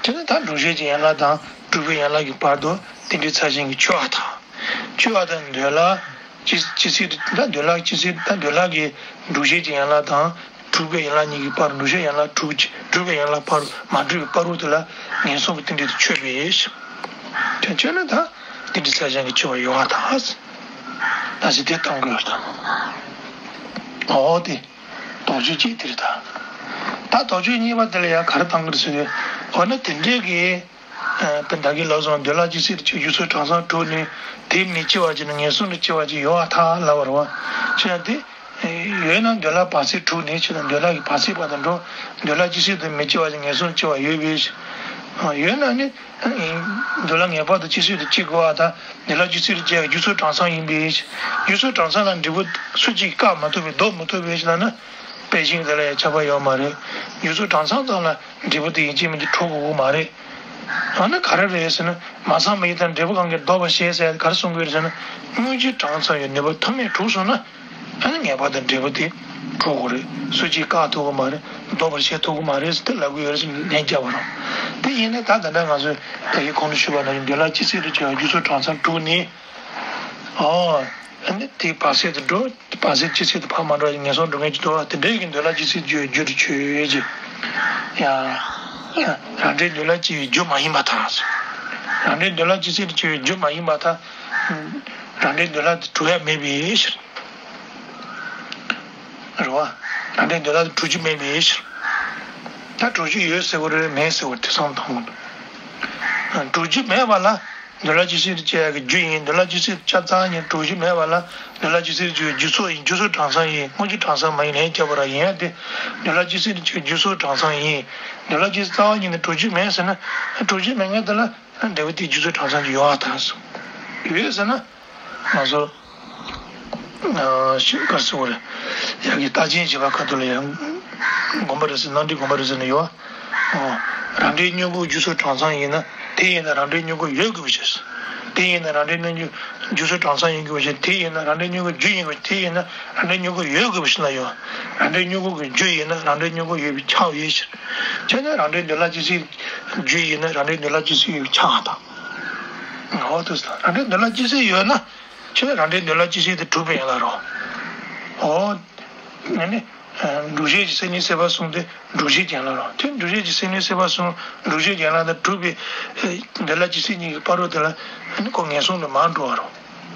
དེ་ནི་ད་འགྲུབ་བྱེད་ཀྱི་ཡན་ལག་དང་གྲུབ་པའི་ཡན་ལག་གི་བར་དུ་རྟེན་འབྲེལ་ཚད་གཞན་གྱིས་ཆོད་པར་ཐལ། ཆོད་པ་དང་འདོད་ལྷ། ཅི་ཅི་སྲིད་དུ་ད་འདོད་ལྷ་ཅི་སྲིད་ད་འདོད་ལྷ་གི་འགྲུབ་བྱེད་ཀྱི་ཡན་ལག་དང་གྲུབ་པའི་ཡན་ལག་གཉིས་ཀྱི་བར་འགྲུབ་བྱེད་ཡན་ལག་དྲུག་ཅི་གྲུབ་པའི་ཡན་ལག་བར་མ་གྲུབ་པའི་བར་དུ་དེ་ལ་ངན་སོང་གི་རྟེན་འབྲེལ་དུ་ཆོད་པའི་ཕྱིར། དེ་ཆོད་ན་ད་རྟེན་འབྲེལ་ཚད་གཞན་གྱིས་ཆོད་པ་ཡོད་པར་ཐལ། ད་ཅི་དེ་གཏོང་དགོས་དང་། འོ་དེ་དོགས་གཅོད་གཅིག་དེ་རེད་ད། ད་དོགས་གཅོད་གཉིས་པ་དེ་ལ་ཡང་ག་རེ་གཏང་གི་རེད་ཟེར་དུས་འོ་ན་དེ་འདྲས་ཀྱི། ད་གིན་ལབ་སོང་འདོད་ལྷ་ཅི་སྲིད་དུ་སྐྱེ་རྒྱུ་ཚོགས་གྲངས་ཚང་དྲུག་ནི་དེ་མི་སྐྱེ་བ་ཅིག་ནི་ངན་སོང་དུ་སྐྱེ་བ་ཅིག་ཡོད་པར་ཐལ་ལབ་པ་རེད་བ། ཅི་ཡང་དེ་ཡོད་ན་འདོད་ལྷ་བར་སྲིད་དྲུག་ནི་ཅི་དང་འདོད་ལྷ་གི་བར་སྲིད་པ་དང་འགྲོ་འདོད་ལྷ་ཅི་སྲིད་དུ་མི་སྐྱེ་བ་ཅིག་ངན་སོང་དུ་སྐྱེ་བ་ཡོད་པའི་ཕྱིར། ཡོད་ན་ནི་འདོད་ལྷ་ངེས་པར་དུ་ཅི་སྲིད་དུ་སྐྱེ་དགོས་པ་དང་འདོད་ལྷ་ཅི་སྲིད་དུ་སྐྱེ་བའི་རྒྱུ་ཚོགས་གྲངས་ཚང་ཡིན་པའི་ཕྱིར། རྒྱུ་ཚོགས་གྲངས་ཚང་ལ་འབྲས་བུ་སུ་གཅིག་གིས་བཀག་མ་ཐུབ་པའི་ལྡོག་མི་ཐུབ་པའི་ཕྱིར་ལབ་ན། པེ་ཤིང་དེ་ལ་ཡང་ཁྱབ་པ་ཡོད་མ་རེད། རྒྱུ་ཚོགས་གྲངས་ཚང་ཙམ་ལ་འབྲས་བུ་དེ་ཡིན་གཅིག་མིན་གཅིག་འགྲུབ་དགོས་ཀྱི་མ་རེད། ཨ་ནི་ག་རེ་རེད་ཟེར་ན་མ་ཚང་མ་ཡིན་དང་འབྲས་བུ་གང་གིས་ལྡོག་པར་བཤད་ཟེར་ག་རེ་གསུང་གི་ཡོད་རེད་ཟེར་ན། དངོས་གཞི་གྲངས་ཚང་བའི་ནུས་པ་མཐོ་དམན་དྲུག་སོང་ན། ཨ་ནི་ངེས་པར་དུ་འབྲས་བུ་དེ་འགྲུབ་དགོས་རེད། སུ་གཅིག་བཀག་ཐུབ་ཀྱི་མ་རེད། ལྡོག་པར་བཤད་ཐུབ་ཀྱི་མ་རེད་ཟེར་དེ་ལབ་ཀྱི་ཡོད་རེད་ཟེར་ནས་ལན་བརྒྱབ་པ་རེད། དེ་ཡིན་ན་ད་ད་ལྟ་ང་ཚོས་ད་གིན་གོང་དུ་ཞུས་པ་ནང་བཞིན་འདོད་ལྷ་ཅི་སྲིད་དུ་སྐྱེ་བའི་རྒྱུ་ཚོགས་གྲངས་ཚང་དྲུག་ནི། ཨོ། ཨ་ནི་དེའི་བར་སྲིད་དུ་འགྲོ། བར་སྲིད་ཅི་སྲིད་དུ་ཕར་མ་འགྲོ་ཡང་ངན་སོང་འགྲོ་མཁན་ཅིག་འདུག་བ། དེ་འདྲའི་གི་འདོད་ལྷ་ཅི་སྲིད་སྐྱེ་བའི་རྒྱུ་དུ་ཆོད་ཅིག་ཡང་། རང་འབྲས་འདོད་ལྷ་སྐྱེ་བའི་རྒྱུ་མ་ཡིན་པར་ཐལ། རང་འབྲས་འདོད་ལྷ་ཅི་སྲིད་སྐྱེ་བའི་རྒྱུ་མ་ཡིན་པར་ཐལ། རང་འབྲས་འདོད་ལྷ་དེ་གྲུབ་ཡ་མེད་པའི་ཕྱིར། རེད་བ། རང་འབྲས་འདོད་ལྷ་དེ་གྲུབ་རྒྱུ་མེད་པའི་ཕྱིར། ད་གྲུབ་རྒྱུ་ཡོད་ཟེར་བ་རེད་མེད་ཟེར་བ་དེ་བསམ་བཏང་དགོས་འདུག་གྲུབ་རྒྱུ་མེད་པ་ལ། འདོད་ལྷ་ཅི་སྲིད་དུ་སྐྱེ་ཡག་གི་རྒྱུ་ཡིན། འདོད་ལྷ་ཅི་སྲིད་དུ་སྐྱེ་རྩ་བ་ཉིད་གྲུབ་རྒྱུ་མེད་པ་ལ། འདོད་ལྷ་ཅི་སྲིད་དུ་སྐྱེ་བའི་རྒྱུ་ཚོགས་ཡིན། རྒྱུ་ཚོགས་གྲངས་ཚང་ཡིན། དངོས་རྒྱུ་གྲངས་ཚང་མ་ཡིན་ལན་རྒྱབ་པ་ར་ཡིན་ཡ་དེ། འདོད་ལྷ་ཅི་སྲིད་དུ་སྐྱེ་བའི་རྒྱུ་ཚོགས་གྲངས་ཚང་ཡིན། འདོད་ལྷ་ཅི་སྲིད་རྩ་བ་ཉིད་ནས་གྲུབ་རྒྱུ་མེད་ཟེར་ན། གྲུབ་རྒྱུ་མེད་མཁན་དེ་ལ་འབྲས་བུ་དེའི་རྒྱུ་ཚོགས་གྲངས་ཚང་ཅིག་ཡོད་པར་ཐལ་གསུངས། ཡོད་ཟེར་ན། ང་ཚོ་ཨ་ཤི་ག་རེ་ཟེར་དགོས་རེད། ཡ་གི་རྟགས་ཅན་བྱེད་པ་ཁ་ཐུག་ལ་ཡང་སྒོམ་པ་རེད་ཟེར། ནང་འདྲེན་སྒོམ་པ་རེད་ཟེར་ན་ཡོད། ཨོ། རང་འདྲའི་མྱུ་གུ་རྒྱུ་ཚོགས་གྲངས་ཚང་ཡིན་ན། དེ་ཡིན་ན་རང་འདྲའི་མྱུ་གུ་ཡོད་དགོས་པ་ཞིག་དེ་ཡིན་ན་རང་འདྲའི་མྱུ་གུ་རྒྱུ་ཚོགས་གྲངས་ཚང་ཡིན་དགོས་པ་ཞིག་དེ་ཡིན་ན་རང་འདྲའི་མྱུ་གུ་རྒྱུ་ཡིན་དགོས། དེ་ཡིན་ན་རང་འདྲའི་མྱུ་གུ་ཡོད་དགོས་པ་ཞིག་ལ་ཡོད། རང་འདྲའི་མྱུ་གུ་གི་རྒྱུ་ཡིན་ན་རང་འདྲའི་མྱུ་གུ་ཡོད་པས་ཁྱབ་ཡོད་ཕྱིར། བྱས་ན་རང་འདྲའི་འདོད་ལྷ་ཅི་སྲིད་རྒྱུ་ཡིན་ན་རང་འདྲའི་འདོད་ལྷ་ཅི་སྲིད་ཡོད་པས་ཁྱབ་པ་དང་། ཨོ་དེ་རང་འདྲའི་འདོད་ལྷ་ཅི་སྲིད་ཡོད་ན། ཁྱོད་རང་འདྲའི་འདོད་ལྷ་ཅི་སྲིད་དེ་གྲུབ་པའི་ཡན་ལག་རོ། ཨོ། ཨ་ནི། འགྲུབ་བྱེད་ཀྱི་སེམས་ཉིད་སྲིད་པ་གསུམ་དེ་འགྲུབ་བྱེད་ཀྱི་ཡན་ལག་རོ། དེ་འགྲུབ་བྱེད་ཀྱི་སེམས་ཉིད་སྲིད་པ་གསུམ་འགྲུབ་བྱེད་ཀྱི་ཡན་ལག་དང་གྲུབ་པའི་འདོད་ལྷ་ཅི་སྲིད་གཉིས་ཀྱི་བར་རོ་དེ་ལ་ཨ་ནི་ཁོ་ངན་སོང་དུ་མར་འགྲོ་བ་རོ།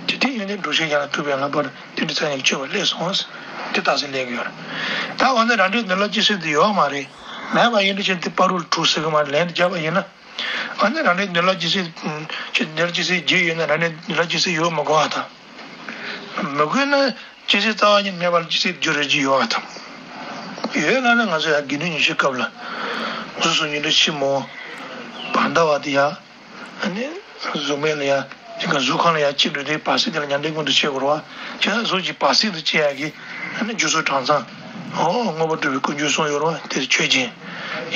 དེ་དེ་ཡོན་ཏན་འགྲུབ་བྱེད་ཀྱི་ཡན་ལག་གྲུབ་པའི་ཡན་ལག་བར་དེ་འདྲ་ཚ་ནས་སྤྱོད་པ་ལས་སོང་། དེ་རྟགས་གསལ་ལས་ཀྱི་ཡོད་རེད། ད་འོ་ན་རང་འདྲའི་འདོད་ལྷ་ཅི་སྲིད་དེ་ཡོད་མ་རེད། མེད་པ་ཡིན་དུས་ཕྱིན་དེ་བར་རོ་ལ་གྲུབ་ཟེར་གི་མ་རེད། ལན་དུ་བརྒྱབ་པ་ཡིན་ན། ཨ་ནི་རང་འདྲའི་འདོད་ལྷ་ཅི་སྲིད། ཁྱོད་འདོད་ལྷ་ཅི་སྲིད་རྒྱུ་ཡོད་ན་རང་འདྲའི་འདོད་ལྷ་ཅི་སྲིད་ཡོད་མི་དགོས་པ་དང་། མི་དགོས་ན་ཅི་སྲིད་རྩ་བ་ཉིད་མེད་པར་ཅི་སྲིད་རྒྱུ་རེ་རྒྱུ་ཡོད་པ་དང་། ཡོད་ལ་ན་ང་ཚོ་ཡང་དགེ་འདུན་ཉི་ཤུའི་སྐབས་ལ་གཟུགས་སུ་ཉིད་དུ་ཕྱི་མོ་བར་མདའ་བ་དེ་ཡང་ཨ་ནི་གཟུགས་མེད་ལ་ཡང་གཟུགས་ཁམས་ལ་ཡང་ཅི་འགྲོ་དེ་བར་སྲིད་དེ་ལ་མྱང་འདས་ཀུན་ཏུ་སྤྱད་དགོས་རེད་བ། ཁྱེད་རང་གཟུགས་ཀྱི་བར་སྲིད་དུ་སྐྱེ་ཡག་གི་ཨ་ནི་རྒྱུ་ཚོགས་གྲངས་ཚང་། ཨོ་མངོན་པར་གྲུབ་པའི་སྐུ་མཆོག་གསུངས་ཡོད་རེད་བ། དེ་ཆོས་ཅན།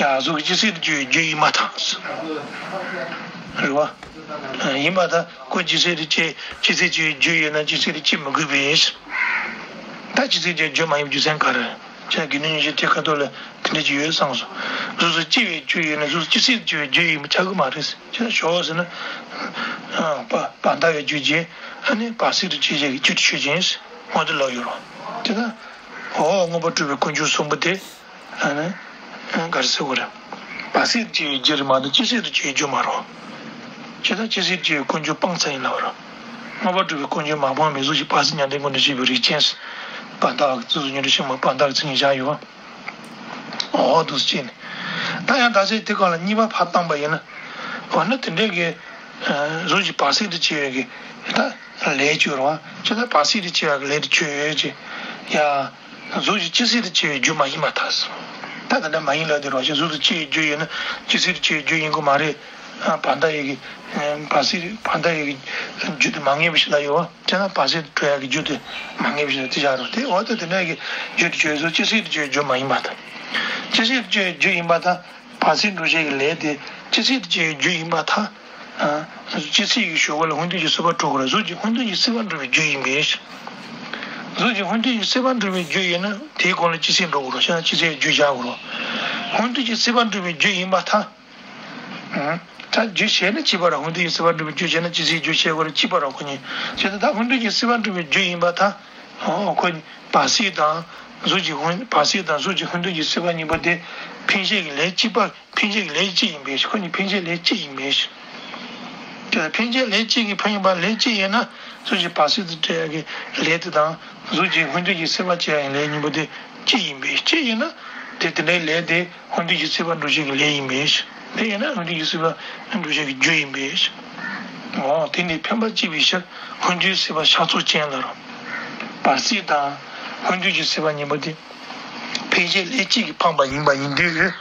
ཡང་གཟུགས་ཀྱི་ཅི་སྲིད་དུ་སྐྱེ་བའི་རྒྱུ་ཡིན་པར་ཐལ། རེད་བ། ཡིན་པར་ཐལ། ཁོ་ཅི་སྲིད་དུ་སྐྱེ། ཅི་སྲིད་སྐྱེ་བའི་རྒྱུ་ཡོད་ན་ཅི་སྲིད་དུ་སྐྱེ་མི་དགོས་པས། ད་ཅི་སྲིད་སྐྱེ་རྒྱུ་མ་ཡིན་པའི་རྒྱུ་མཚན་ག་རེ། ཁྱེད་དགེ་འདུན་ཉི་ཤུ་དེ་ཁ་ཐོག་ལ་དེ་འདྲ་ཅིག་ཡོད་བསམ་སོང་། གཟུགས་སུ་སྐྱེ་བའི་རྒྱུ་ཡོད་ན་གཟུགས་སུ་ཅི་སྲིད་སྐྱེ་བའི་རྒྱུ་ཡིན་པ་ཆགས་ཀྱི་མ་རེད། ཁྱེད་ཞོག་ཟེར་ན། བར་མདའ་བའི་རྒྱུ་ཅན། ཨ་ནི་བར་སྲིད་དུ་སྐྱེ་བྱེད་ཀྱི་རྒྱུ་དེ་ཆོས་ཅན། འོ་དེ་ལབ་ཡོད་རེད། དེ་ལ། འོ་མངོན་པར་གྲུབ་པའི་སྐུ་མཆོག་གསུམ་པོ་དེ། ཨ་ནི། ག་རེ་ཟེར་དགོས་རེད། བར་སྲིད་སྐྱེ་བའི་རྒྱུ་རེད་མ་གཏོགས་ཅི་སྲིད་དུ་སྐྱེ་བའི་རྒྱུ་མ་རེད། ཇི་ལྟར་ཅི་སྲིད་སྐྱེ་བའི་ཀུན་འབྱུང་སྤངས་ཚར་ཡིན་ལབ་རེད། མངོན་པར་གྲུབ་པའི་ཀུན་འབྱུང་མ་སྤངས་པའི་གཟུགས་ཀྱི་བར་སྲིད་མྱང་འདས་ཀུན་ཏུ་སྤྱད་པའི་རིགས་ཅན། བར་མདའ་བ་གི་གཟུགས་སུ་ཉིད་དུ་ཕྱི་མོ་བར་མདའ་གི་མཚན་ཉིད་བཞག་ཡོད། འོ་འདུག་སེ་བྱས་ནས། ད་ཡང་ད་ཆ་དེ་སྒང་ལ་གཉིས་པ་ཕར་བཏང་པ་ཡིན་ན། འོ་ན་དེ་འདྲའི་གི། གཟུགས་ཀྱི་བར་སྲིད་དུ་སྐྱེ་བའི་གི། ད་ལས་ཆོས་རེད་བ། ཇི་ལྟར་བར་སྲིད་དུ་སྐྱེ་བ་གི་ལས་དེ་ཆོས་ཅན། ཡ། གཟུགས་ཀྱི་ཅི་སྲིད་དུ་སྐྱེ་བའི་རྒྱུ་མ་ཡིན་པར་ཐལ། ད་དེ་འདྲ་མ་ཡིན་ལབ་དེ་རེད་བ། གཟུགས་སུ་སྐྱེ་བའི་རྒྱུ་ཡིན་ན་ཅི་སྲིད་དུ་སྐྱེ་བའི་རྒྱུ་ཡིན་དགོས་མ་རེད། བར་མདའ་ཡི་གི། བར་སྲིད་བར་མདའ་ཡི་གི་རྒྱུ་དེ་མ་ངེས་པ་ཞིག་ལ་ཡོད་བ། དེ་ན་བར་སྲིད་དུ་འགྲོ་ཡག་གི་རྒྱུ་དེ་མ་ངེས་པ་ཞིག་ལ་དེ་བཞག་རོགས། དེ་འོ་ད་དེ་འདྲ་གི་རྒྱུ་དེ་ཆོས་སོ་ཅི་སྲིད་དུ་སྐྱེ་བའི་རྒྱུ་མ་ཡིན་པར་ཐལ། ཅི་སྲིད་དུ་སྐྱེ་བའི་རྒྱུ་ཡིན་པར་ཐལ། བར་སྲིད་འགྲོ་བྱེད་ཀྱི་ལས་དེ་ཅི་སྲིད་དུ་སྐྱེ་བའི་རྒྱུ་ཡིན་པར་ཐལ། ཨ། ཅི་སྲིད་ཀྱི་ཞོགས་པ་ལ་སྔོན་དུས་ཀྱི་སྲིད་པ་འགྲོ་དགོས་རེད། གཟུགས་ཀྱི་སྔོན་དུས་ཀྱི་སྲིད་པ་འགྲོ་བའི་རྒྱུ་ཡིན་པས། གཟུགས་ཀྱི་སྔོན་དུས་ཀྱི་སྲིད་པ་འགྲོ་བའི་རྒྱུ་ཡིན་ན་དེའི་གོང་ལ་ཅི་སྲིད་འགྲོ་དགོས་རེད། བྱས་ན་ཅི་སྲིད་རྒྱུ་བཞག་དགོས་རེད། སྔོན་དུས་ཀྱི་སྲིད་པ་འགྲོ་བའི་རྒྱུ་ཡིན་པར་ཐལ། ཨང་། ད་རྒྱུ་བྱས་ན་སྐྱེས་པ་རེད། སྔོན་དུས་ཀྱི་སྲིད་པ་འགྲོ་བའི་རྒྱུ་བྱས་ན་ཅི་སྲིད་རྒྱུ་བྱེད་དགོས་རེད། སྐྱེས་པ་རེད་ཁོ་གཉིས། བྱས་ན་ད་སྔོན་དུས་ཀྱི་སྲིད་པ་འགྲོ་བའི་རྒྱུ་ཡིན་པར་ཐལ། འོ་ཁོ་གཉིས་བར་སྲིད་དང་གཟུགས་ཀྱི་སྔོན། བར་སྲིད་དང་གཟུགས་ཀྱི་སྔོན་དུས་ཀྱི་སྲིད་པ་གཉིས་པོ་དེ་འཕེན་བྱེད་ཀྱི་ལས་གཅིག་པ། འཕེན་བྱེད་ཀྱི་ལས་གཅིག་ཡིན་པས། ཁོ་གཉིས་འཕེན་བྱེད་ལས་གཅིག་ཡིན་པས། དེ་ལ་འཕེན་བྱེད་ལས་གཅིག་གིས་འཕེན་ཡིན་པ་ལས་གཅིག་ཡིན་ན་གཟུགས་ཀྱི་བར་སྲིད་དུ་སྐྱེ་ཡག་གི་ལས་དེ་དང་གཟུགས་ཀྱི་སྔོན་དུས་ཀྱི་སྲིད་པ་སྐྱེ་ཡག་གི་ལས་གཉིས་པོ་དེ་གཅིག་ཡིན་པས། གཅིག་ཡིན་ན་དེ་དེ་འདྲའི་ལས་དེ་སྔོན་དུས་ཀྱི་སྲིད་པ་འགྲོ་བྱེད་ཀྱི་ལས་ཡིན་པས། དེ་ཡིན་ན་སྔོན་དུས་ཀྱི་སྲིད་པ་འགྲོ་བྱེད་ཀྱི་རྒྱུ་ཡིན་པས། འོ་དེ་ནི་འཕེན་པ་གཅིག་པའི་ཕྱིར་སྔོན་དུས་སྲིད་པ་ཕྱག་རྫོགས་ཅན་ལ་རོ། བར་སྲིད་དང་སྔོན་དུས་ཀྱི་སྲིད་པ་གཉིས་པོ་དེ། འཕེན་བྱེད་ལས་གཅིག་གིས་འཕངས་པ་ཡིན་པ་ཡིན་དུས།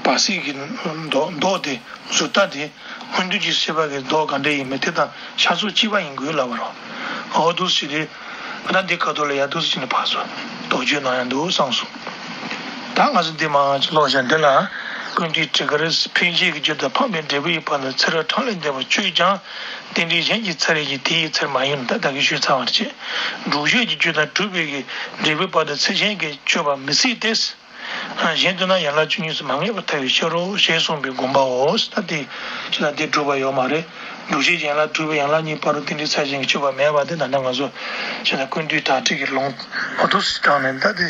བར་སྲིད་ཀྱི་མདོ་མདོ་དེ་གཟུགས་ལྟ་དེ་སྔོན་དུས་ཀྱི་སྲིད་པ་གི་མདོ་ག་འདྲ་ཡིན་མིན་དེ་དང་ཕྱག་རྫོགས་གཅིག་པ་ཡིན་དགོས་ལབ་པ་རེད། འོ་འདུག་སེ་རེད། ད་འདི་ཁ་ཐོག་ལ་ཡ་འདུག་སེ་བྱས་ནས་ཕར་ཚུར་དོགས་གཅོད་གནང་ཡག་འདུག་བསམ་སོང་། ད་ང་ཚོ་འདི་མར་ཀློག་བྱ་འདི་ལ། ཀུན་བཏུས་ཊཱི་ཀ་ར། འཕེན་བྱེད་ཀྱི་རྒྱུ་དང་འཕངས་པའི་འབྲས་བུའི་བར་ན་ཚེ་རབས་གྲངས་ལས་འདས་པ་བཅུ་ཡིས་ཀྱང་། རྟེན་འབྲེལ་གཞན་གྱི་ཚེ་རབས་ཀྱིས་དེ་ཡི་ཚེར་མ་ཡིན་ནོ། ད་ད་གིན་ཞུས་ཚར་བ་རེད། འགྲུབ་བྱེད་ཀྱི་རྒྱུ་དང་གྲུབ་པའི་གི་འབྲས་བུའི་བར་དུ་ཚེ་གཞན་གྱིས་གཅོད་པ་མི་སྲིད་དེ། གཞན་དུ་ན་ཡན་ལག་བཅུ་གཉིས་སུ་མ་ངེས་པར་ཐལ་བའི་ཕྱིར་རོ་ཞེས་གསུངས་པའི་དགོངས་པའོ། ད་དེ་ཕྱི་ལ་དེ་གྲུབ་པ་ཡོད་མ་རེད། འགྲུབ་བྱེད་ཀྱི་ཡན་ལག་གྲུབ་པའི་ཡན་ལག་གཉིས་བར་དུ་རྟེན་འབྲེལ་ཚེ་གཞན་གྱིས་གཅོད་པ་མེད་པ་དེ་ད་ལྟ་ང་ཚོ་ཕྱི་ལ་ཀུན་བཏུས་ཊཱི་ཀ་ར་གི་ལུང་འོ་འདུག་སེ་དྲངས་ནས་ད་དེ་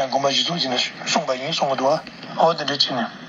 དགོངས་པ་གཞི་བཟུང་བྱས་ནས་གསུངས་པ་ཡིན་གསུང་གི་འདུག་ཨ། འོ་དེ་འདྲ་བྱས་ནས།